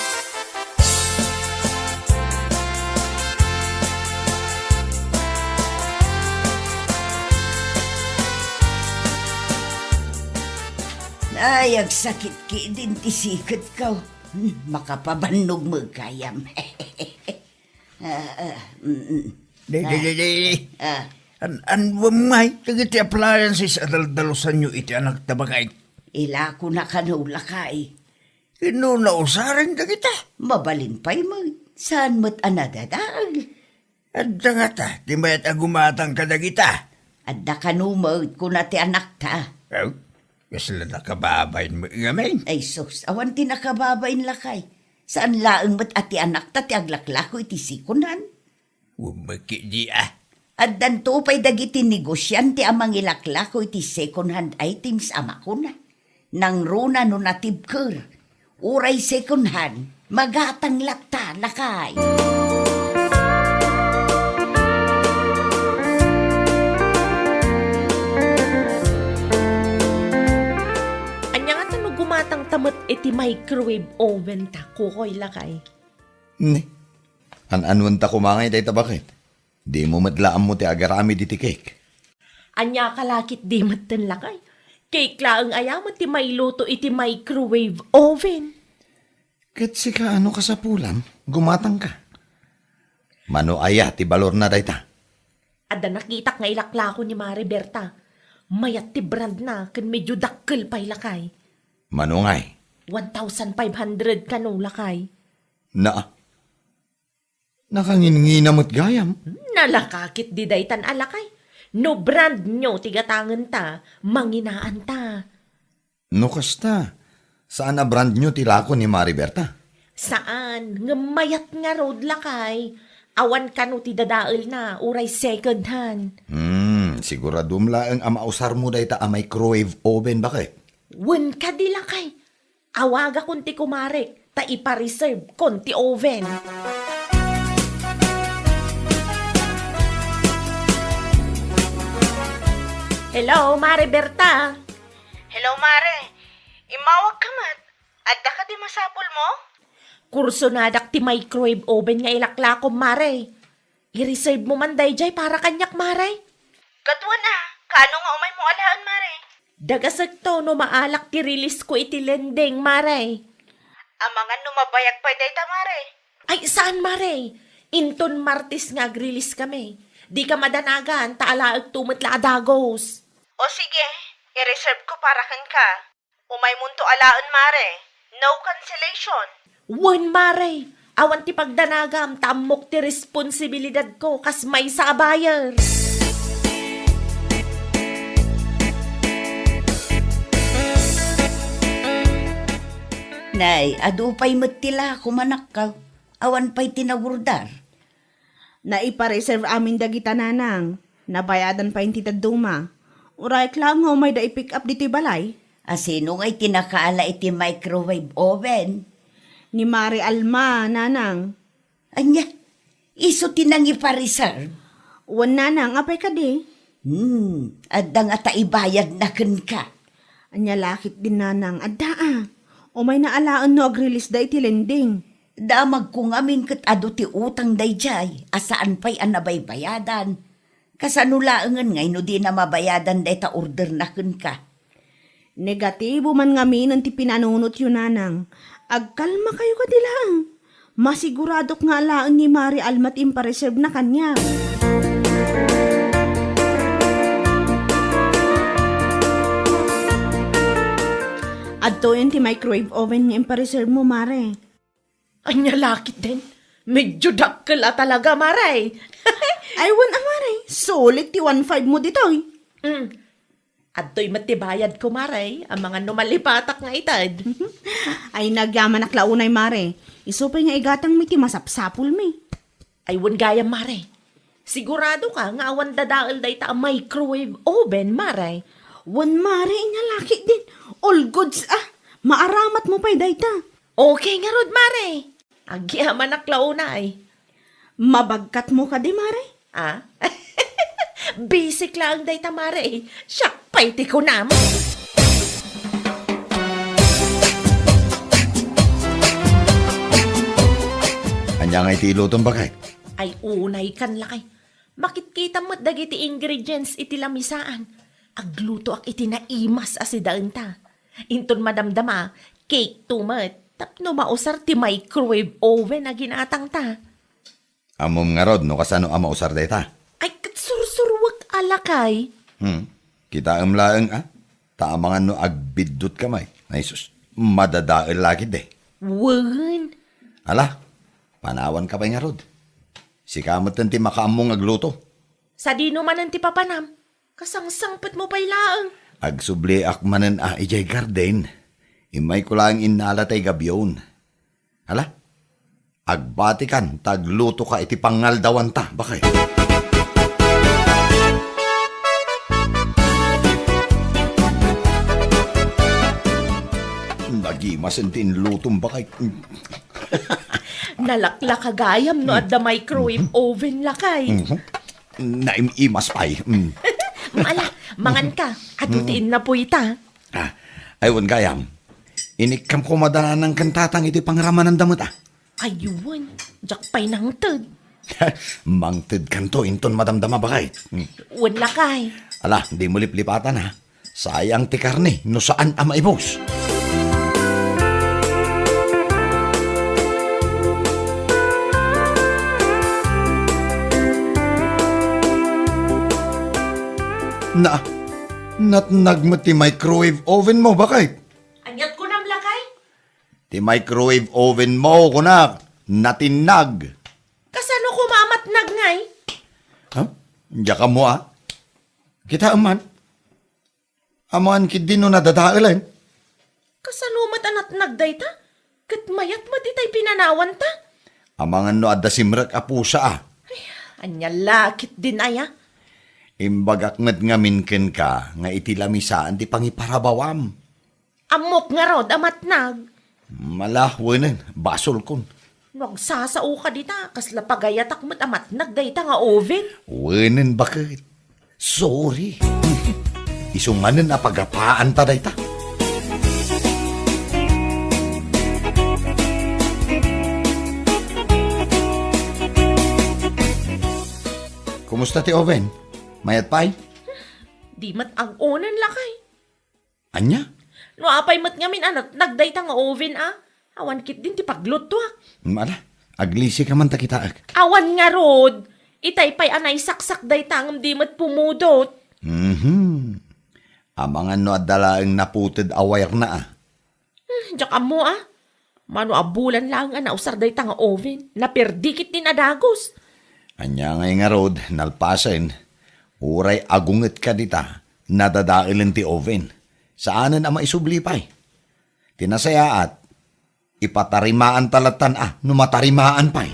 Ay, agsakit ketdin ti siketko. Hmm, makapabannog met gayam. Ah, ah, mm, mm. Di, di, di, di. Ah. An-, anuem ngay dagiti appliances a daldalusanyo iti anakta, baket? Ilakona kano, lakay. Ino nausaren dagita? Mabalin pay met. Saan met a nadadael? Adda ngata ti mayat a gumatang kadagita? Adda kano met, kuna ti anakta. Oh, kasla nakababain met ngamin. Ay sus, awan ti nakababain, lakay. Saan laeng met a ti anakta ti aglaklako iti second hand? Wen met ketdi a. Addanto pay dagiti negosiante a mangilaklako iti second hand items a makuna, nangruna no natibker, uray second hand, magatang latta, lakay. Ania ngata no gumatang ti microwave oven ta, kukoy, lakay. Ne? An-anuenta koma ngay dayta, baket? Dimo met la ammo ti agaramid iti cake. Ania ka la ketdi metten, lakay? Cake laeng aya met ti mailuto iti microwave oven. Ket sika, ano kasapulan? Gumatangka. Mano aya ti balorna dayta? Adda nakitak nga ilaklako ni Mare Berta. Mayat ti brandna ken medio dakkel pay, lakay. Mano ngay? One thousand five hundred kano, lakay. Naa. Nakanginngina met gayam. Nalaka ketdi daytan a, lakay. No brand new ti gatangenta, manginaanta. No kasta, saan a brand new ti lako ni Mare Berta? Saan, ngem mayat ngarud, lakay. Awan kano ti dadaelna, uray second hand. Hmm, siguradom laeng a mausarmo dayta a microwave oven, baket? Wen kadi, lakay. Awagakon ti kumarek, ta ipa-reserve kon ti oven. Hello, Mare Berta. Hello, Mare. Immawag ka met. Adda kadi masapulmo? Kursonadak ti microwave oven nga ilaklakom, Mare. I-reserve mo man dayjay para kaniak, Mare. Ket wen a, kaano nga umaymo alaen, Mare? Dagasekto no maalak ti release ko iti lending, Mare. Amangan no mabayag pay dayta, Mare. Ay, saan, Mare? Inton Martes nga ag-release kami. Dika madanagan, ta alaekto met la a dagos. O sige, i-reserve ko para kenka. Umaymonto alaen, Mare. No cancellation. Wen, Mare. Awan ti pagdanagam, ta ammok ti responsibilidadko kas maysa a buyer. Nay, adu pay met ti lako, manakkaw. Awan pay ti nag-order. Naipa-reserve amin dagita, nanang. Nabayadan pay ti dadduma. Urayek laeng nga umayda i-pick up ditoy balay. A, sino ngay ti nakaala iti microwave oven? Ni Mare Alma, nanang. Ania? Isu ti nangipa-reserve? Wen, nanang, apay kadi? Hmm, adda ngata ibayadna kenka. Ania la ketdin, nanang, adda a. Umayna alaen no ag-release da iti lending. Damagko ngamin ket adu ti utang dayjay a saan pay a nabaybayadan. Kasano laengen ngay no dina mabayadan dayta orderna kenka? Negatibo man ngaminen ti pinanunotyo, nanang. Agkalmakayo kadi laeng. Masiguradok nga alaen ni Mare Alma ti impareservena kaniak. Adtoyen ti microwave oven nga impareserve mo, Mare. Ania la ketdin? Medio dakkel a talaga, Mare. Ay, wen a, Mare. Sulit ti one five mo ditoy. Mm. Adtoy met ti bayadko, Mare. Amangan no malipatak nga ited. Ay, nagyamanak la unay, Mare. Isu pay nga igatangmi ti masapsapulmi. Ay, wen gayam, Mare. Sigurado ka nga awan dadael dayta a microwave oven, Mare? Wen, Mare, ania la ketdin. All goods, ah. Maaramatmo pay dayta. Okay ngarud, Mare. Agyamanak la unay. Mabagkatmo kadi, Mare? Ah? Bisik laeng dayta, Mare. Siak pay ti kunam. Ania ngay ti ilutom, baket? Ay, unay kan lakay. Makitkitam met dagiti ingredients iti lamisaan. Aglutoak iti naimas a sidaenta. Inton madamdama, cake to met. Tapno mausar ti microwave oven a ginatangta. Ammom ngarud no kasano a mausar dayta? Ay, ket sursuruek a lakay. Hmm. Kitaem laeng, a? Ta amangan no agbiddutka met. Ay sus, madadael la ketdi. Wen. Ala, panawanka pay ngarud. Sika metten ti makaammo nga agluto. Sadino manen ti papanam? Kasangsangpetmo pay laeng. Agsubliak manen a idiay garden. Immayko laeng innala tay gabion. Ala, agbatikan ta aglutoka iti pangaldawanta, baket. Nagimasen ti inlutom, baket. Nalaklaka gayam no adda microwave oven, lakay. Mhm. Naim-imas pay. Mm. Ala, manganka. Adu ti innapoyta. Ah, ay, wen gayam. Inikkam koma da Nanang ken Tatang iti pangramananda met, a. Ay, wen, diak pay nangted. Mangtedkanto inton madamdama, baket. Hmm. Wen, lakay. Ala, dimo liplipatan, ha. Sayang ti karne no saan a maibus. Na, natnag met ti microwave oven mo, baket. Aniat kunam, lakay? Ti microwave oven mo, kunak, natinnag. Kasano koma a matnag ngay? Ha? Diak ammo, a. Kitaem man. Amangan ketdi no nadadaelen. Kasano met a natnag dayta? Ket mayat met itay pinanawanta? Amangan no adda simrek a pusa, a. Ay, ania la ketdin aya? Imbagak met ngamin kenka nga iti lamisaan ti pangiparabawam. Ammok ngarud a matnag. Mala, wenen, basolkon. No agsasaoka dita, kasla pagayatak met a matnag dayta nga oven. Wenen, baket. Sorry. Isu manen a pagapaanta dayta. Kumusta ti oven? Mayat pay? Di met ag-onen, lakay. Ania? No apay met ngamin a natnag dayta nga oven, a? Awan ketdin ti paglutuak. Ala, aglisika man ta kitaek. Awan ngarud. Itay pay a naisaksak dayta ngem di met pumudot. Mhm. Amangan no adda laeng naputed a wire na, a. Hmm, diak ammo, a. Mano a bulan laeng a nausar dayta nga oven. Naperdi ketdin a dagus. Ania ngay ngarud, nalpasen, uray agungetka dita, nadadaelen ti oven. Saanen a maisubli pay. Ti nasayaat, ipatarimaanta lattan a no matarimaan pay.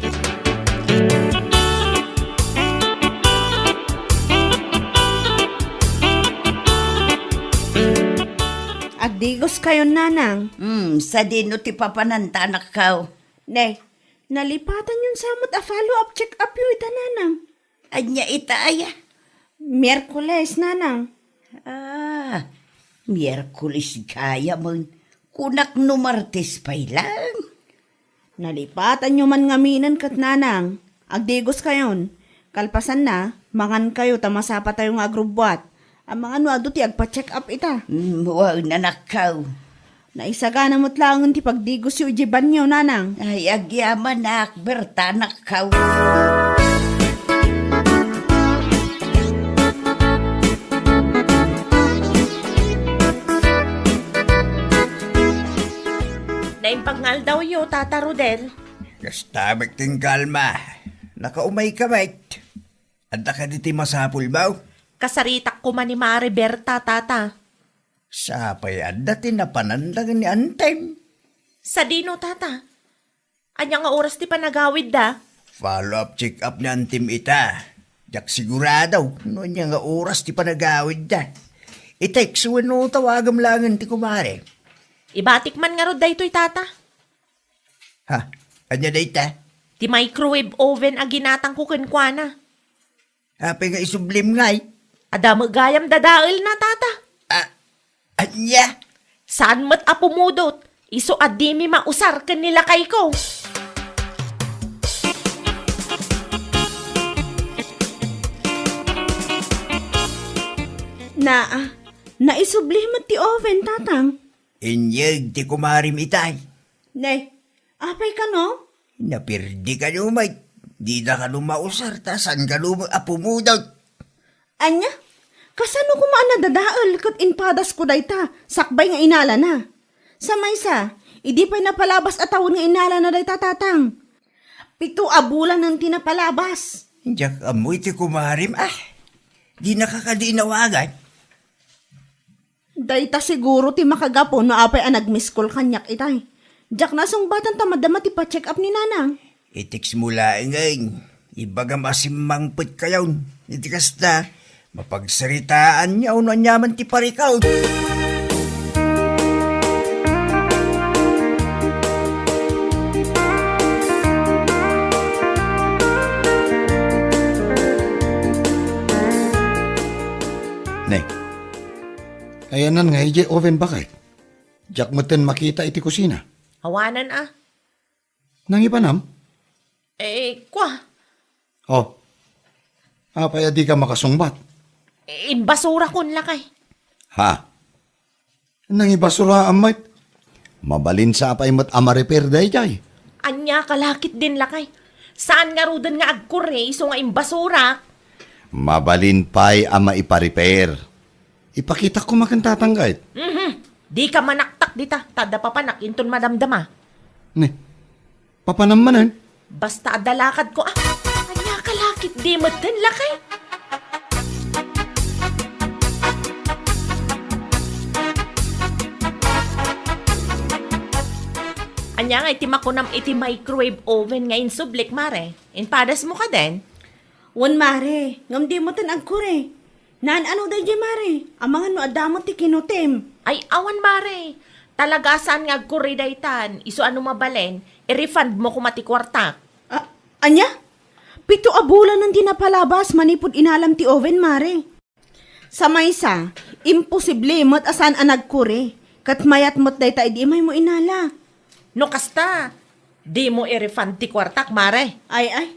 Agdigoskayon, Nanang. Hmm, sadino ti papananta, anakko? Ne, nalipatanyon sa met a follow-up check-upyo ita, Nanang. Ania ita aya? Miyerkules, Nanang. Ah, Miyerkules gayam. Kunak no Martes pay laeng. Nalipatanyo man ngaminen ket, Nanang. Agdigoskayon. Kalpasanna, mangankayo ta masapatayo nga agrubbuat. Amangan no adu ti agpa-check-up ita. Mm, wen, anakko. Naisagana met laengen ti pagdigosyo idiay banio, Nanang. Ay, agyamanak, Berta, anakko. Naimbag nga aldawyo, Tata Rodel. Kasta met ti kalma. Nakaumayka met. Adda kadi ti masapulmo? Kasaritak koma ni Mare Berta, Tata. Sapay adda ti napananda ni Antem. Sadino, Tata? Ania nga oras ti panagawidda? Follow-up check-up ni Antem ita. Diak sigurado no ania nga oras ti panagawidda. I-text wenno tawagam laengen ti kumare. Ibatik man ngarud daytoy, Tata. Ha? Ania dayta? Ti microwave oven a ginatangko kenkuana. Apay nga isublim ngay? Adda met gayam dadaelna, Tata. Ah, ania? Saan met a pumudot. Isu a dimi mausar ken ni lakayko. Naa, naisubli met ti oven, Tatang. Inyeg ti kumarim itay. Ne, apay kano? Napirdi kano met. Dida kano mausar ta saan kano a pumudot. Ania? Kasano koma a nadadael ket impadasko dayta sakbay nga inalana? Sa maysa, idi pay napalabas a tawen nga inalana dayta, Tatang. Pito a bulanen ti napalabas. Diak ammo iti kumarim, ah. Dinaka kadi inawagan? Dayta siguro ti makagapu no apay a nag-miss call kaniak itay. Diak nasungbatan ta madama ti pa-check up ni Nanang. I-text mo laengen. Ibagam a simmangpetkayon. Iti kasta, mapagsaritaanyo no aniaman ti parikut. Ne, ayanna nga idiay oven, baket? Diak metten makita iti kusina. Awanen a. Nangibanam? Eh, kua. Oh. Apay a dika makasungbat? Eh, imbasurakon, lakay. Ha? Nangibasuraam met? Mabalin sa apay met a ma-repair daydiay? Ania ka lakit din, lakay. Saan ngaruden nga agkuri isu nga imbasurak? Mabalin pay a maipa-repair. Ipakitak koma ken tatang ket. Mhm. Dika manaktak dita, ta adda papanak inton madamdama. Ne, papanam manen? Basta adda lakadko, ah. Ania ka lakit di metten, lakay? Ania nga iti makunam iti microwave oven nga insublik, mare? Impadasmo kaden? Wen, mare, ngem di metten agkuri. Naan-ano daydiay, mare? Amangan no adda met ti kinutim. Ay, awan, mare. Talaga a saan nga agkuri daytan. Isu a no mabalin, i-refund mo koma ti kuartak. Ah, ania? Pito a bulanen ti napalabas manipud inalam ti oven, mare. Sa maysa, imposible met a saan a nagkuri. Ket mayat met dayta idi imaymo inala. No kasta, dimo i-refund ti kuartak, mare. Ay, ay.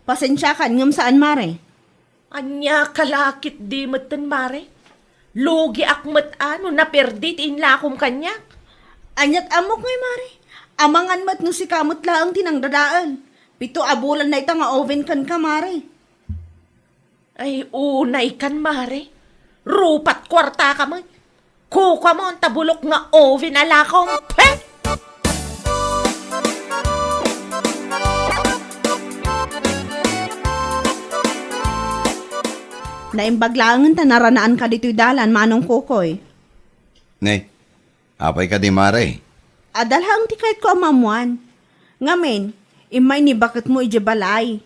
Pasensiakan, ngem saan, mare. Ania ka lakit di metten, mare? Lugiak met a no naperdi ti inlakom kaniak. Aniat ammok ngay, mare? Amangan met no sika met laeng ti nangdadael. Pito a bulan dayta nga oven kenka, mare. Ay, unaykan, mare. Rupat kuartaka met. Kukuamon ta bulok nga oven a lakom. Pe! Naimbag laengen ta naranaanka ditoy dalan, Manong Kokoy. Ne, apay kadi, mare? Adda laeng ti kayatko a maammoan. Ngamin, immay ni baketmo idiay balay.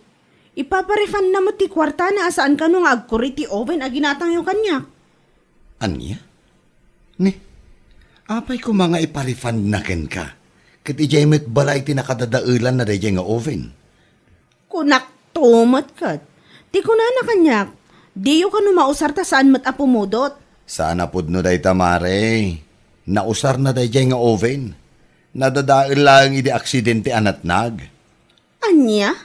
Ipapa-refundna met ti kuartana a saan kano nga agkuri ti oven a ginatangyo kaniak. Ania? Ni, apay koma nga ipa-refundna kenka? Ket idiay met balay ti nakadadaelanna daydiay nga oven. Kunakto met ket. Ti kunana kaniak, diyo kano mausar ta saan met a pumudot. Saan a pudno dayta, mare. Nausarna daydiay nga oven. Nadadael laeng idi aksidente a natnag. Ania?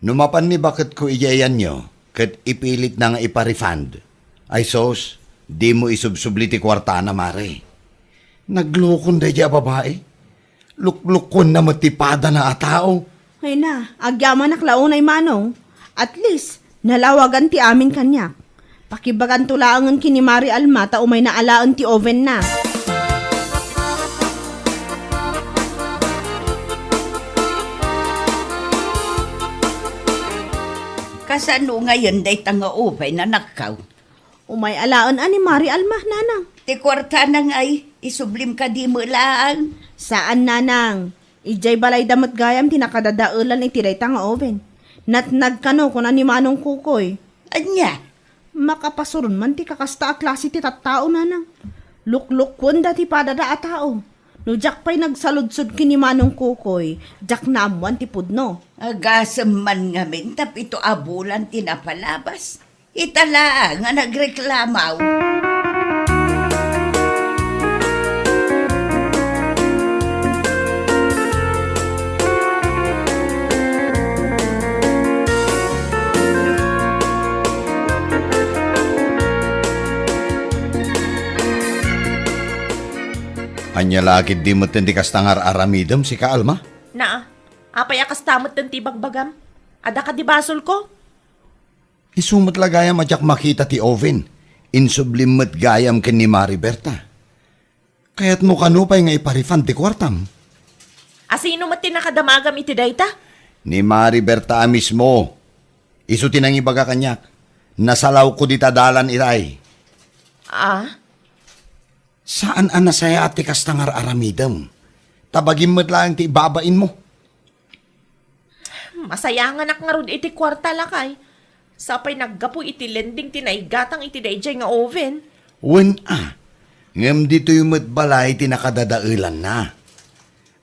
No mapan ni baketko idiay ayanyo, ket ipilitna nga ipa-refund. Ay sus, dimo isubsubli ti kuartana, mare. Naglukon daydiay a babai. Luklukonna met ti padana a tao. Ay na, agyamanak la unay, Manong. At least, nalawagan ti amin kaniak. Pakibaganto laengen ken ni Mari Alma ta umayna alaen ti ovenna. Kasano ngayen dayta nga oven, anakko? Umay alaen a ni Mari Alma, nanang. Ti kuartana ngay, isublim kadi met laeng. Saan, nanang. Idiay balayda met gayam ti nakadadaelan iti dayta nga oven. Natnag kano, kuna ni Manong Kukoy. Ania? Makapasuron man ti kakasta a klase ti tattao, nanang. Luklukkuenda ti padada a tao. No diak pay nagsaludsod ken ni Manong Kukoy, diak naammoan ti pudno. Agasem man ngamin ta pito a bulan ti napalabas. Ita laeng nga nagreklamo. Ania la ketdi metten ti kasta nga ar-aramidem, sika, Alma? Naa, apay a kasta metten ti ibagbagam? Adda kadi basolko? Isu met la gayam a diak makita ti oven. Insublim met gayam ken ni Mari Berta. Kayatmo kano pay nga ipa-refund ti kuartam? A sino met ti nakadamagam iti dayta? Ni Mari Berta a mismo. Isu ti nangibaga kaniak. Nasalawko dita dalan itay. Ah? Saan a nasayaat ti kasta nga ar-aramidem. Ta bagim met laeng ti ibabainmo. Masayanganak ngarud iti kuarta, lakay. Sapay naggapu iti lending ti naigatang iti daydiay nga oven. Wen a, ngem ditoy met balay ti nakadadaelanna.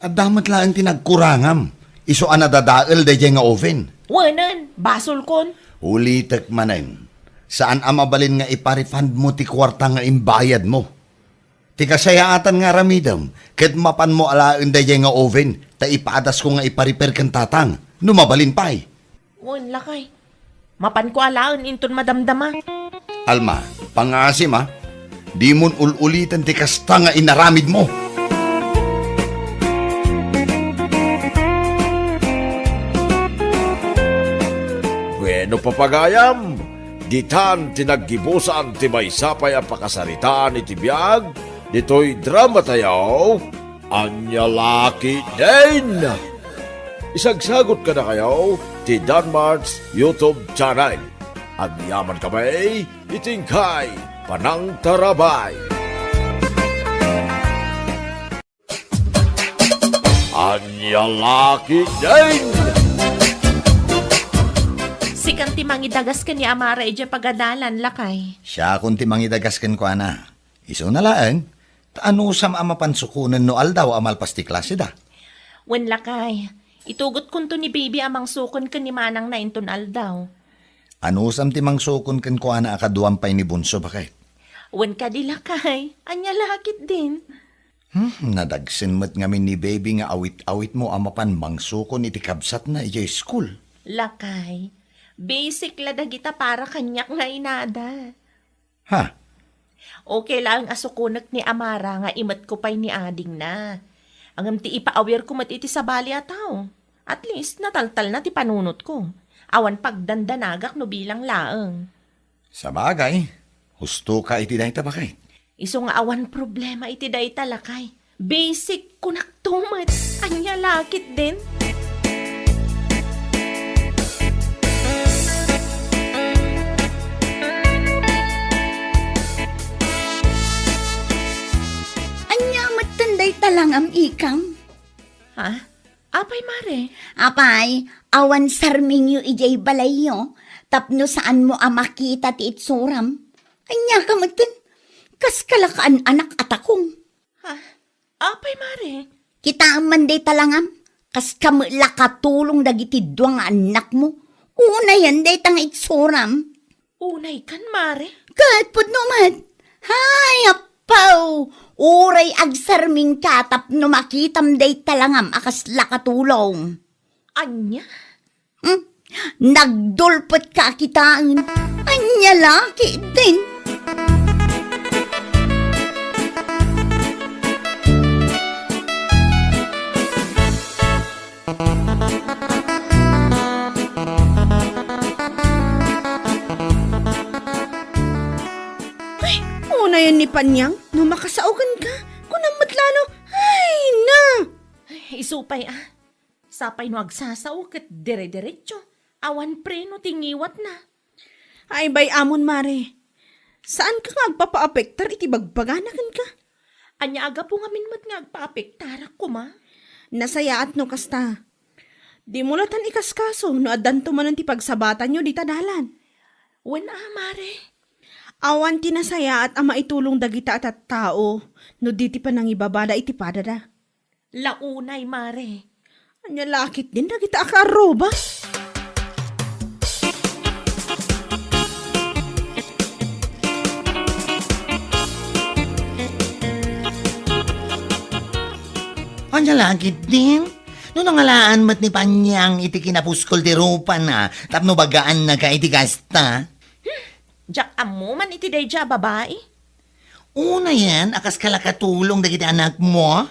Adda met laeng ti nagkurangam, isu a nadadael daydiay nga oven. Wenen, basolkon. Ulitek manen, saan a mabalin nga ipa-refund mo ti kuarta nga imbayad mo. Ti kasayaatan nga aramidem, ket mapanmo alaen daydiay nga oven, ta ipadasko nga ipa-repair ken tatang, no mabalin pay. Wen, lakay. Mapanko alaen inton madamdama. Alma, pangasim a. Dimon ul-uliten ti kasta nga inaramidmo. Bueno, papagayam, ditan ti naggibusan ti maysa pay a pakasaritaan iti biag ditoy drama tayo. Ania la ketdin? Isagsagot kadakayo ti Danmart's YouTube channel. Agyamankami iti inkay panangtarabay. Ania la ketdin? Sikan ti mangidagas ken ni Amara idiay pagadalan, lakay. Siakon ti mangidagas kenkuana. Isuna laeng, ta anusam a mapan sukonen no aldaw a malpas ti klaseda? Wen, lakay, itugotkonto ni Baby a mangsukon ken ni manangna inton aldaw. Anusam ti mangsukon kenkuana a kaduam pay ni Bunso, baket? Wen kadi, lakay, ania la ketdin? Hmm, nadagsen met ngamin ni Baby nga awit-awitmo a mapan mangsukon iti kabsatna idiay school. Lakay, basic la dagita para kaniak nga inada. Ha? Okay laeng a sukonek ni Amara nga imetko pay ni adingna. Ngem ti ipaawirko met iti sabali a tao. At least, nataltalna ti panunotko. Awan pagdandanagak no bilang laeng. Sabagay, husto ka iti dayta, baket. Isu nga awan problema iti dayta, lakay. Basic, kunakto met. Ania la ketdin? Ania metten dayta langam, ikam? Ha? Apay, mare? Apay, awan sarmingyo idiay balayyo tapno saanmo a makita ti itsuram? Ania ka metten? Kas kalaka an-anak a takong. Ha? Apay, mare? Kitaem man dayta langam, kas kami la katulong dagiti dua nga annakmo. Unayen dayta nga itsuram. Unay kan, mare? Ket pudno met. Hay, appaw! Uray agsarmingka tapno makitam dayta langam a kasla katulong. Ania? Hmm? Nagdulpet ka a kitaen. Ania la ketdin? Ay, unayen ni Panyang, no makasao kenka, kunam met la no, ay, na! Ay, isu pay, ah. Sapay no agsasao ket dire-diretso. Awan preno ti ngiwatna. Ay, bay-amon, mare. Saanka nga agpapaapektar iti bagbagana kenka? Ania a gapu ngamin met nga agpaapektarak koma? Nasayaat no kasta. Dimo latan ikaskaso no addanto manen ti pagsabatanyo dita dalan. Wen a, mare. Awan ti nasayaat a maitulong dagita a tattao no di ti panangibabada iti padada. La unay, mare. Ania la ketdin dagita a kaarruba? Ania la ketdin? No nangalaan met ni Panyang iti kinapuskol ti rupana tapno bagaannaka iti kasta? Diak ammo man iti daydiay a babai. Unayen a kas kalaka tulong dagiti anakmo?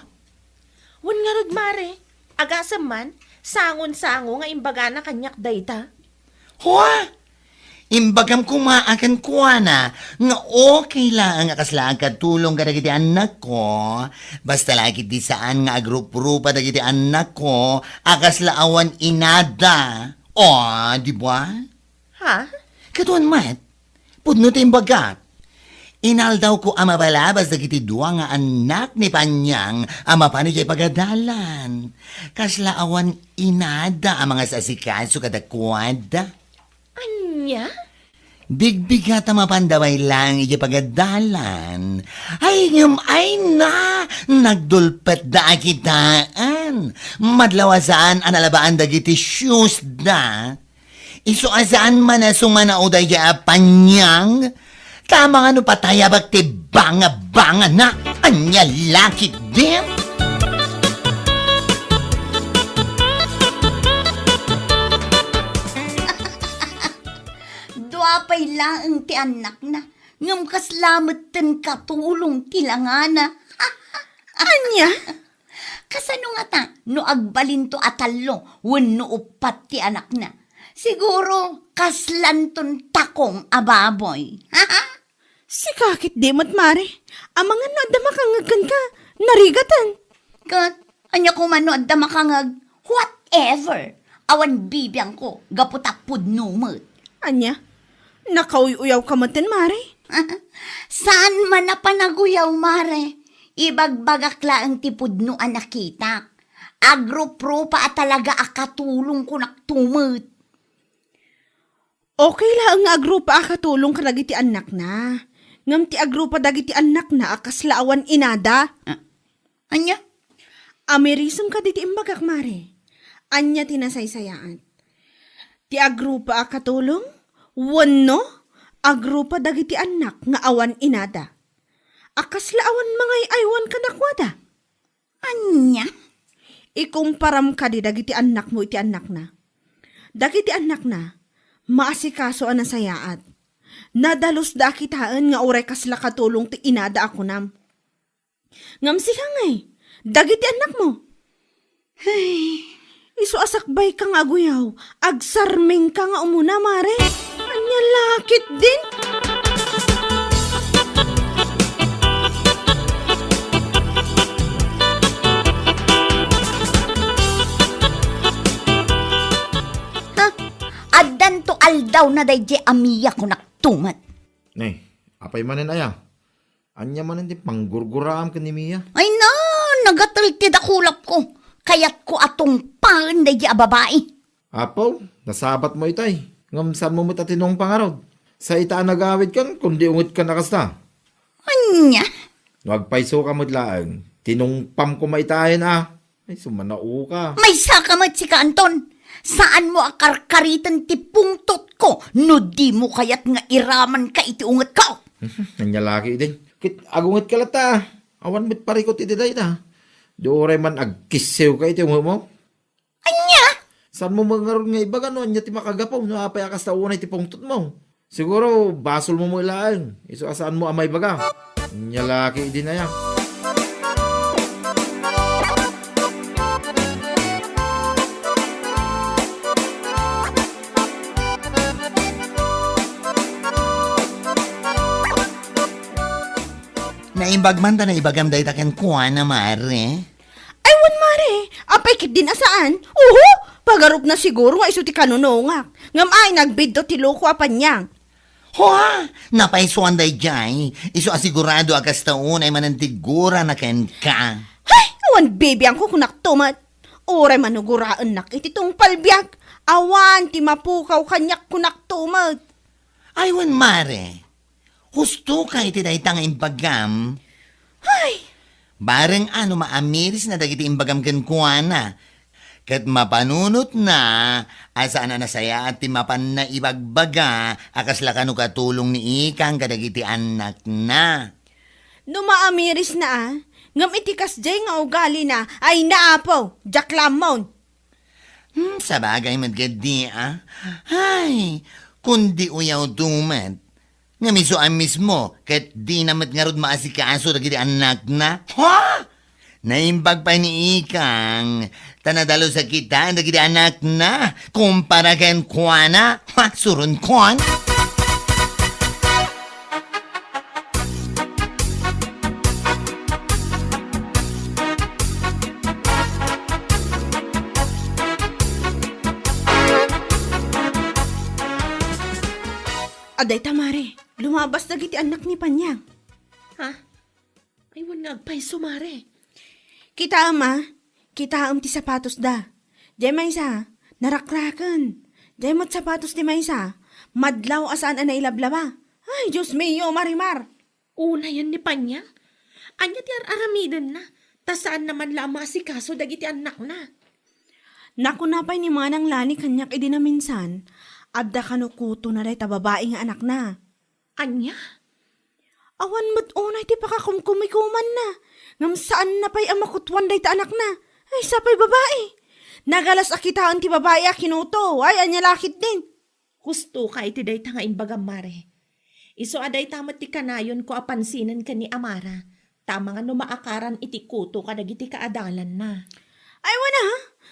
Wen ngarud, mare, agasem man, sangon-sango nga imbagana kaniak dayta. Hua! Imbagam koma a kenkuana nga okay laeng a kasla agkatulong kadagiti annakko, basta la ketdi saan nga agruprupa dagiti annakko a kasla awan inada. O, di ba? Ha? Kaduan met, pudno ti imbagak. Inaldawko a mabalabas dagiti dua nga annak ni Panyang a mapan idiay pagadalan. Kasla awan inada a mangasasikaso kadakuada. Ania? Bigbigat a mapanda pay laeng idiay pagadalan. Ay, ngem ay na, nagdulpetda a kitaen. Madlaw a saan a nalabaan dagiti shoes da. Isu a saan man a sumanaw daydiay a Panyang, ta amangan no patayabak ti banga-bangana. Ania la ketdin? Dua pay laeng ti annakna, ngem kasla metten katulong ti langana. Ania? Kasano ngata no agbalinto a tallo wenno uppat ti anakna? Siguro, kaslanton takong a baboy. Sika ketdi met, Mare. Amangan no adda makangngeg kenka, narigaten. Ket ania koma no adda makangngeg, whatever. Awan bibiangko, gapu ta pudno met. Ania? Nakauy-uyawka metten, Mare? Saan man a panaguyaw, Mare. Ibagbagak laeng ti pudno a nakitak. Agrup-rupa a talaga a katulong kunakto met. Okay laeng nga agrupa a katulong kadagiti annakna. Ngem ti agrupa dagiti annakna a kasla awan inada. Ah, ania? Amirisem kadi ti imbagak, Mare. Ania ti nasaysayaat? Ti agrupa a katulong? Wenno agrupa dagiti annak nga awan inada? A kasla awan mangay-aywan kadakuada? Ania? Ikumparam kadi dagiti annakmo iti annakna. Dagiti annakna, maasikaso a nasayaat. Nadalus da a kitaen nga uray kasla katulong ti inada a kunam. Ngem sika ngay, dagiti annakmo? Ay, isu a sakbayka nga aguyaw, agsarmingka nga umuna, Mare. Ania la ketdin? Ha? Addanto aldawna daydiay a Mia, kunakto met. Nay, apay manen aya? Ania manen ti panggurguraam ken ni Mia? Ay na, nagatel ti dakulapko. Kayatko a tungpaen daydiay a babai. Apo, nasabatmo itay. Ngem saanmo met a tinungpa ngarud. Sa ita a nagawidkan, kundi ungetkan a kasta. Ania? No agpaysoka met laeng, tinungpam koma itayen a. Ay, sumanaoka. Maysaka met sika, Anton. Saanmo a karkariten ti pungtotko no dimo kayat nga iramanka iti ungetko. Ania la ketdin? Ket agungetka latta. Awan met parikut iti dayta. Di uray man agkissewka iti ungetmo. Ania? Saanmo met ngarud nga ibaga no ania ti makagapu no apay a kasta unay ti pungtotmo? Siguro, basolmo met laeng. Isu a saanmo a maibaga. Ania la ketdin aya? Naimbag man ta naibagam dayta kenkuana, Mare. Ay, wen, Mare, apay ketdin a saan? Uho! Pagarupna siguro nga isu ti kanunungak. Ngem ay, nagbiddo ti loko a paniang. Hua! Napaysuan daydiay. Isu a sigurado a kasta unay manen ti gurana kenka. Hay! Awan bibiangko kunakto met. Uray manuguraennak iti tungpal biag. Awan ti mapukaw kaniak kunakto met. Ay, wen, Mare. Husto ka iti dayta nga imbagam. Hay! Bareng a no maamirisna dagiti imbagam kenkuana, ket mapanunotna a saan a nasayaat ti mapanna ibagbaga a kasla kano katulong ni Ikang kadagiti annakna. No maamirisna a, ngem iti kasdiay nga ugalina, ay na, Apo, diak la ammon. Hmm, sabagay met ketdi a. Hay, kundi uyawto met. Ngem isu a mismo, ket dina met ngarud maasikaso dagiti annakna. Ha? Naimbag pay ni Ikang, ta nadalus a kitaen dagiti annakna, kumpara kenkuana. Ha? Suronkon? Adda ita, Mare. Lumabas dagiti annak ni Panyang. Ha? Ay, wen nga agpayso, Mare. Kitaem, a. Kitaem ti sapatosda. Diay maysa, narakraken. Diay met sapatos ti maysa, madlaw a saan a nailablaba. Ay, Dios mio, Marimar! Unayen ni Panyang? Ania ti ar-aramidenna? Ta saanna man la a maasikaso dagiti annakna. Nakuna pay ni Manang Lani kaniak idi naminsan, adda kano kutona dayta babai nga anakna. Ania? Awan met unay ti pakakumkumikumanna, ngem saanna pay a makutuan dayta anakna. Ay, sapay babai. Nagalas a kitaen ti babai a kinuto. Ay, ania la ketdin. Husto ka iti dayta nga imbagam, Mare. Isu a dayta met ti kanayonko a pansinen ken ni Amara, ta amangan no maakaran iti kuto kadagiti kaadalanna. Ay, wen a,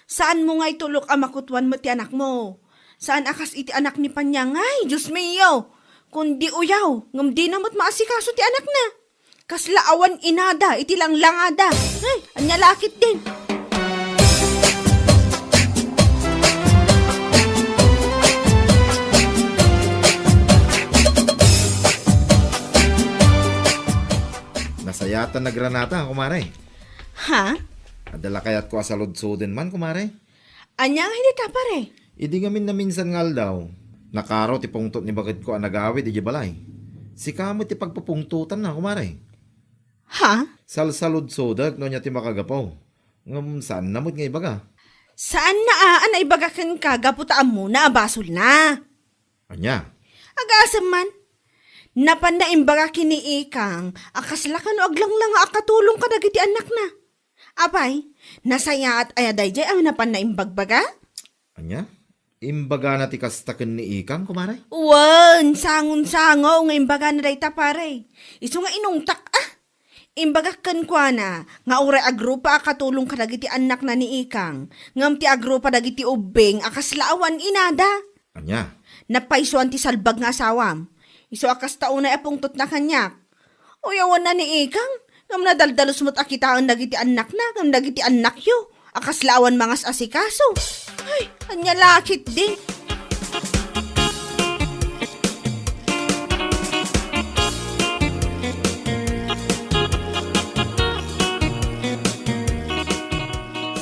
saanmo nga itulok a makutuan met ti anakmo. Saan a kas iti anak ni Panyang. Ay, Dios mio! Kundi uyaw, ngem dina met maasikaso ti anakna. Kasla awan inada iti langlangada. Ay, ania la ketdin. Nasayaat ta nagranata, kumare. Ha? Adda la kayatko a saludsoden man, kumare. Ania nga idi ta, pare? Idi ngamin naminsan nga aldaw, nakaro ti pungtot ni baketko a nagawid idiay balay. Sika met ti pagpupungtotanna, kumare. Ha? Salsaludsodek no ania ti makagapu. Ngem saanna met nga ibaga. Saanna a, a naibaga kenka gapu ta ammona a basolna. Ania? Agasem man. Napanna imbaga ken ni Ikang a kasla kano aglanglanga a katulong kadagiti annakna. Apay, nasayaat aya daydiay a napanna imbagbaga? Ania? Imbagana ti kasta ken ni Ikang, kumare? Wen, sangon-sango nga imbagana dayta, pare. Isu nga inungtak, ah. Imbagak kenkuana nga uray agrupa a katulong kadagiti annakna ni Ikang, ngem ti agrupa dagiti ubbing a kasla awan inada. Ania? Napaysuan ti salbag nga asawam. Isu a kasta unay a pungtotna kaniak. Uyawanna ni Ikang, ngem nadaldalos met a kitaen dagiti annakna ngem dagiti annakyo a kasla awan mangas-asikaso. Ay, ania la ketdi.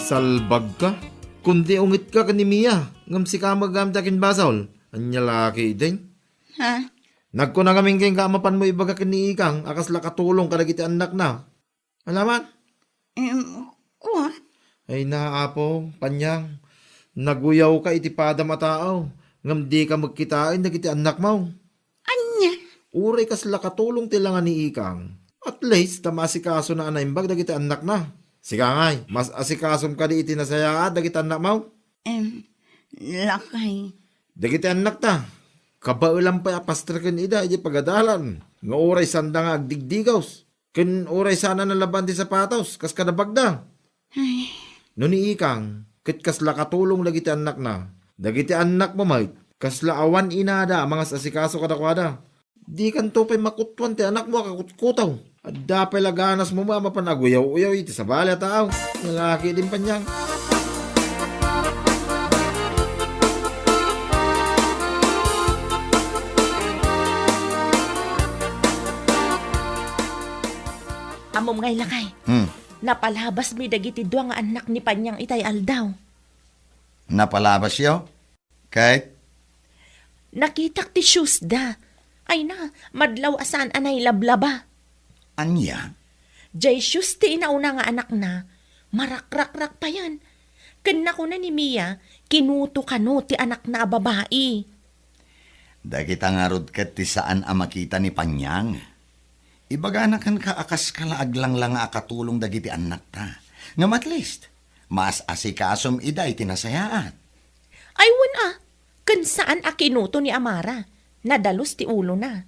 Salbagka? Kundi ungetka ken ni Mia, ngem sika met ti akinbasol. Ania la ketdi? Ha? Nagkuna ngamin kenka a mapanmo ibaga ken ni Ikang a kasla katulong kadagiti annakna. Alaman? Em, kuan? Ay na, Apo, Panyang, naguyawka iti padam a tao, ngem dika met kitaen dagiti annakmo. Ania? Uray kasla katulong ti langa ni Ikang. At least, ta maasikasona a naimbag dagiti annakna. Sika ngay, mas-asikasom kadi iti nasayaat dagiti annakmo? Em, lakay. Dagiti annakta, kabaelan pay a pastreken ida iti pagadalan, nga uray saanda nga agdigdigaws, ken uray saanna nalaban ti sapatos, kas kada bagda. Ay. No ni Ikang, ket kasla katulong dagiti annakna, dagiti annakmo met, kasla awan inada a mangas-asikaso kadakuada. Dikanto pay makutuan ti anakmo a kakutkuto. Adda pay la ganasmo a mapan aguyaw-uyaw iti sabali a tao. Lalaki din, Panyang. Ammom ngay, lakay. Hmm. Napalabasmi dagiti dua nga annak ni Panyang itay aldaw. Napalabasyo? Ket? Nakitak ti shoes da. Ay na, madlaw a saan a nailablaba. Ania? Jay shoes ti inauna nga anakna, marakrakrak payen. Ken nakuna ni Mia, kinuto kano ti anakna a babai. Dagita ngarud ket ti saan a makita ni Panyang. Ibagana kenka a kaska la aglangla nga a katulong dagiti annakta. Ngem at least, maas-asikasom ida iti nasayaat. Ay, wen a, ken saan a kinuto ni Amara. Nadalus ti ulona.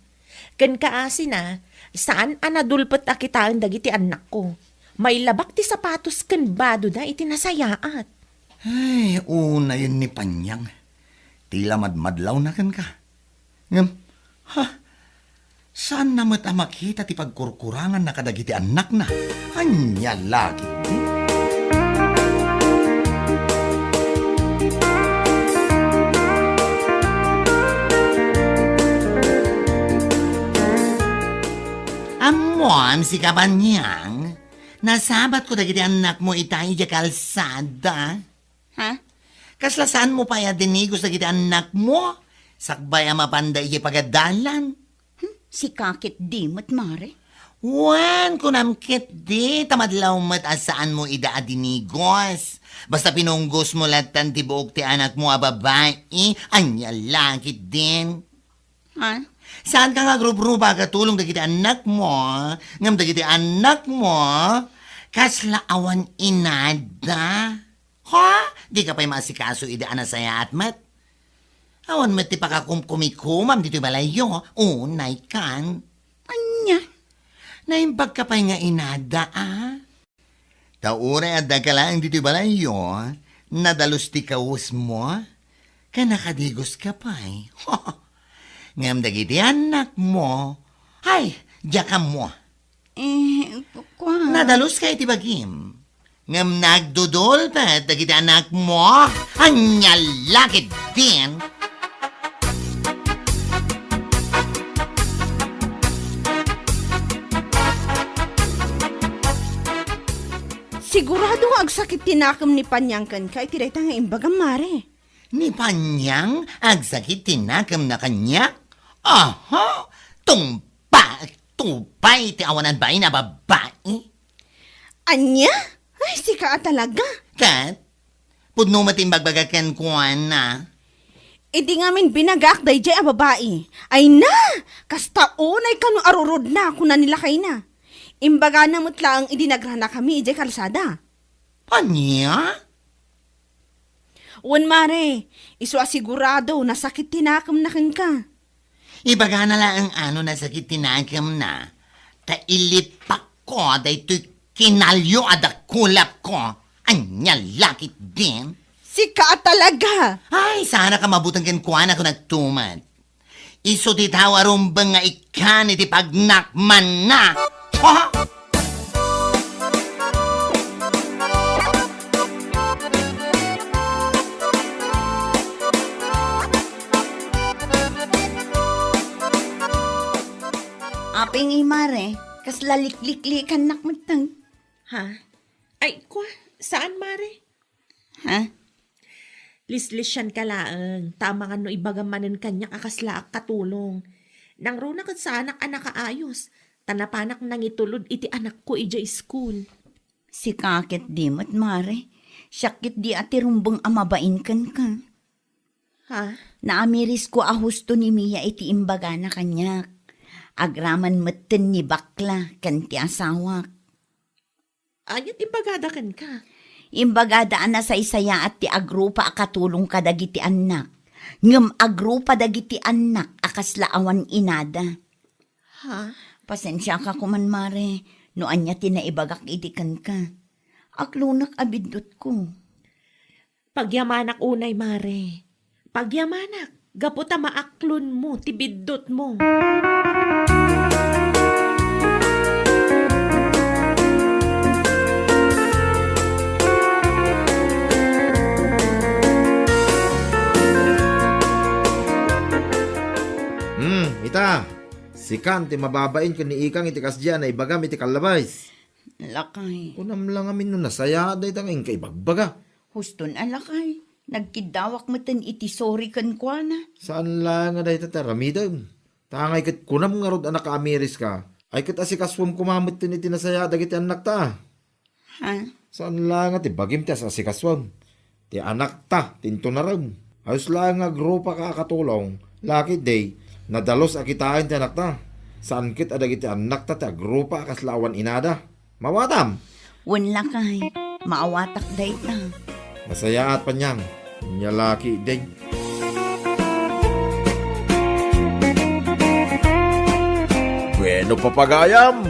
Ken kaasina, saan a nadulpet a kitaen dagiti annakko. Mailabak ti sapatos ken badoda iti nasayaat. Ay, unayen ni Panyang. Ti la madmadlawna kenka. Ngem, ha, saanna met a makita ti pagkurkuranganna kadagiti annakna. Ania la ketdi? Ammom, sika Panyang, nasabatko dagiti annakmo itay idiay kalsada. Ha? Kasla saanmo pay a dinigos dagiti annakmo? Sakbay a mapanda idiay pagadalan. Hmm, sika ketdi met, Mare? Wen, kunam ketdi, ta madlaw met a saanmo ida a dinigos. Basta pinunggosmo lattan ti buok ti anakmo a babai, ania la ketdin? Ha? Saanka nga agrubruba a katulong dagiti annakmo, ngem dagiti annakmo, kasla awan inada. Ha? Dika pay maasikaso idi a nasayaat met? Awan met ti pakakumkumikomam ditoy balayyo. Unay kan. Ania? Naimbagka pay nga inada, a? Ta uray addaka laeng ditoy balayyo, nadalus ti kawesmo, ken nakadigoska pay. Ngem dagiti annakmo, ay, diak ammo. Eh, ku-, kua. Nadaluska iti bagim. Ngem nagdudulpet dagiti annakmo. Ania la ketdin? Sigurado nga agsakit ti nakem ni Panyang kenka iti dayta nga imbagam, Mare. Ni Panyang agsakit ti nakemna kaniak? Aha! Tungpaek, tupay ti awanan bain a babai. Ania? Ay, sika a talaga. Ket, pudno met ti imbagbaga kenkuana. Idi ngamin binagaak daydiay a babai. Ay na! Kasta unay kano arurodna, kuna ni lakayna. Imbagana met laeng idi nagranakami idiay kalsada. Ania? Wen, Mare, isu a sigurado, nasakit ti nakemna kenka. Ibagana laeng a no nasakit ti nakemna, ta ilipakko daytoy kinalio a dakulapko. Ania la ketdin? Sika a talaga! Ay, saanka mabuteng kenkuana, kunakto met. Isu ti tao a rumbeng nga ikkan iti pagnakmanna. Ha? Apay ngay, Mare, kasla likliklikannak metten. Ha? Ay, kua, saan, Mare? Ha? Lislisianka laeng, ta amangan no ibagam manen kaniak a kaslaak katulong. Nangruna ket saanak a nakaayos, ta napanak nangitulod iti anakko idiay school. Sika ketdi met, Mare. Siak ketdi a ti rumbeng a mabain kenka. Ha? Naamirisko a husto ni Mia iti imbagana kaniak. Agraman metten ni bakla ken ti asawak. Ania ti imbagada kenka? Imbagada a nasaysayaat ti agrupa a katulong kadagiti annak. Ngem agrupa dagiti annak a kasla awan inada. Ha? Pasensiaka koman, Mare, no ania ti naibagak idi kenka. Aklonek a biddutko. Pagyamanak unay, Mare. Pagyamanak, gapu ta maaklonmo ti biddutmo. Hmm, ita, sikan ti mababain ken ni Ikang iti kasdiay a naibagam iti kallabais. Lakay. Kunam la ngamin no nasayaat dayta nga inka ibagbaga. Huston a lakay. Nagkiddawak metten iti sorry kenkuana. Saan la nga dayta ti aramidem. Ta ngay ket kunam ngarud a nakaamiriska, ay ket asikasuem koma metten iti nasayaat dagiti annakta. Ha? Saan la nga ti bagim ti as-asikasuem. Ti anakta ti intunarem. Ayos laeng nga agrupaka a katulong, laki day, nadalus a kitaen ti anakta. Saan ket a dagiti annakta ti agrupa a kasla awan inada. Maawatam? Wen lakay, maawatak dayta. Nasayaat, Panyang. Nia laki day. Bueno, papagayam,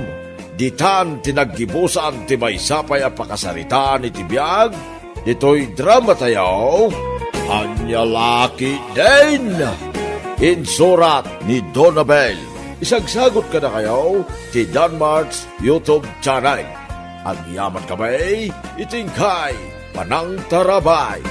ditan ti naggibusan ti maysa pay a pakasaritaan iti biag ditoy dramatayo, Ania Laki Din. Insurat ni Donabel. Isagsagot kadakayo ti Danmart's YouTube channel. Agyaman kami iti inkay panangtarabay.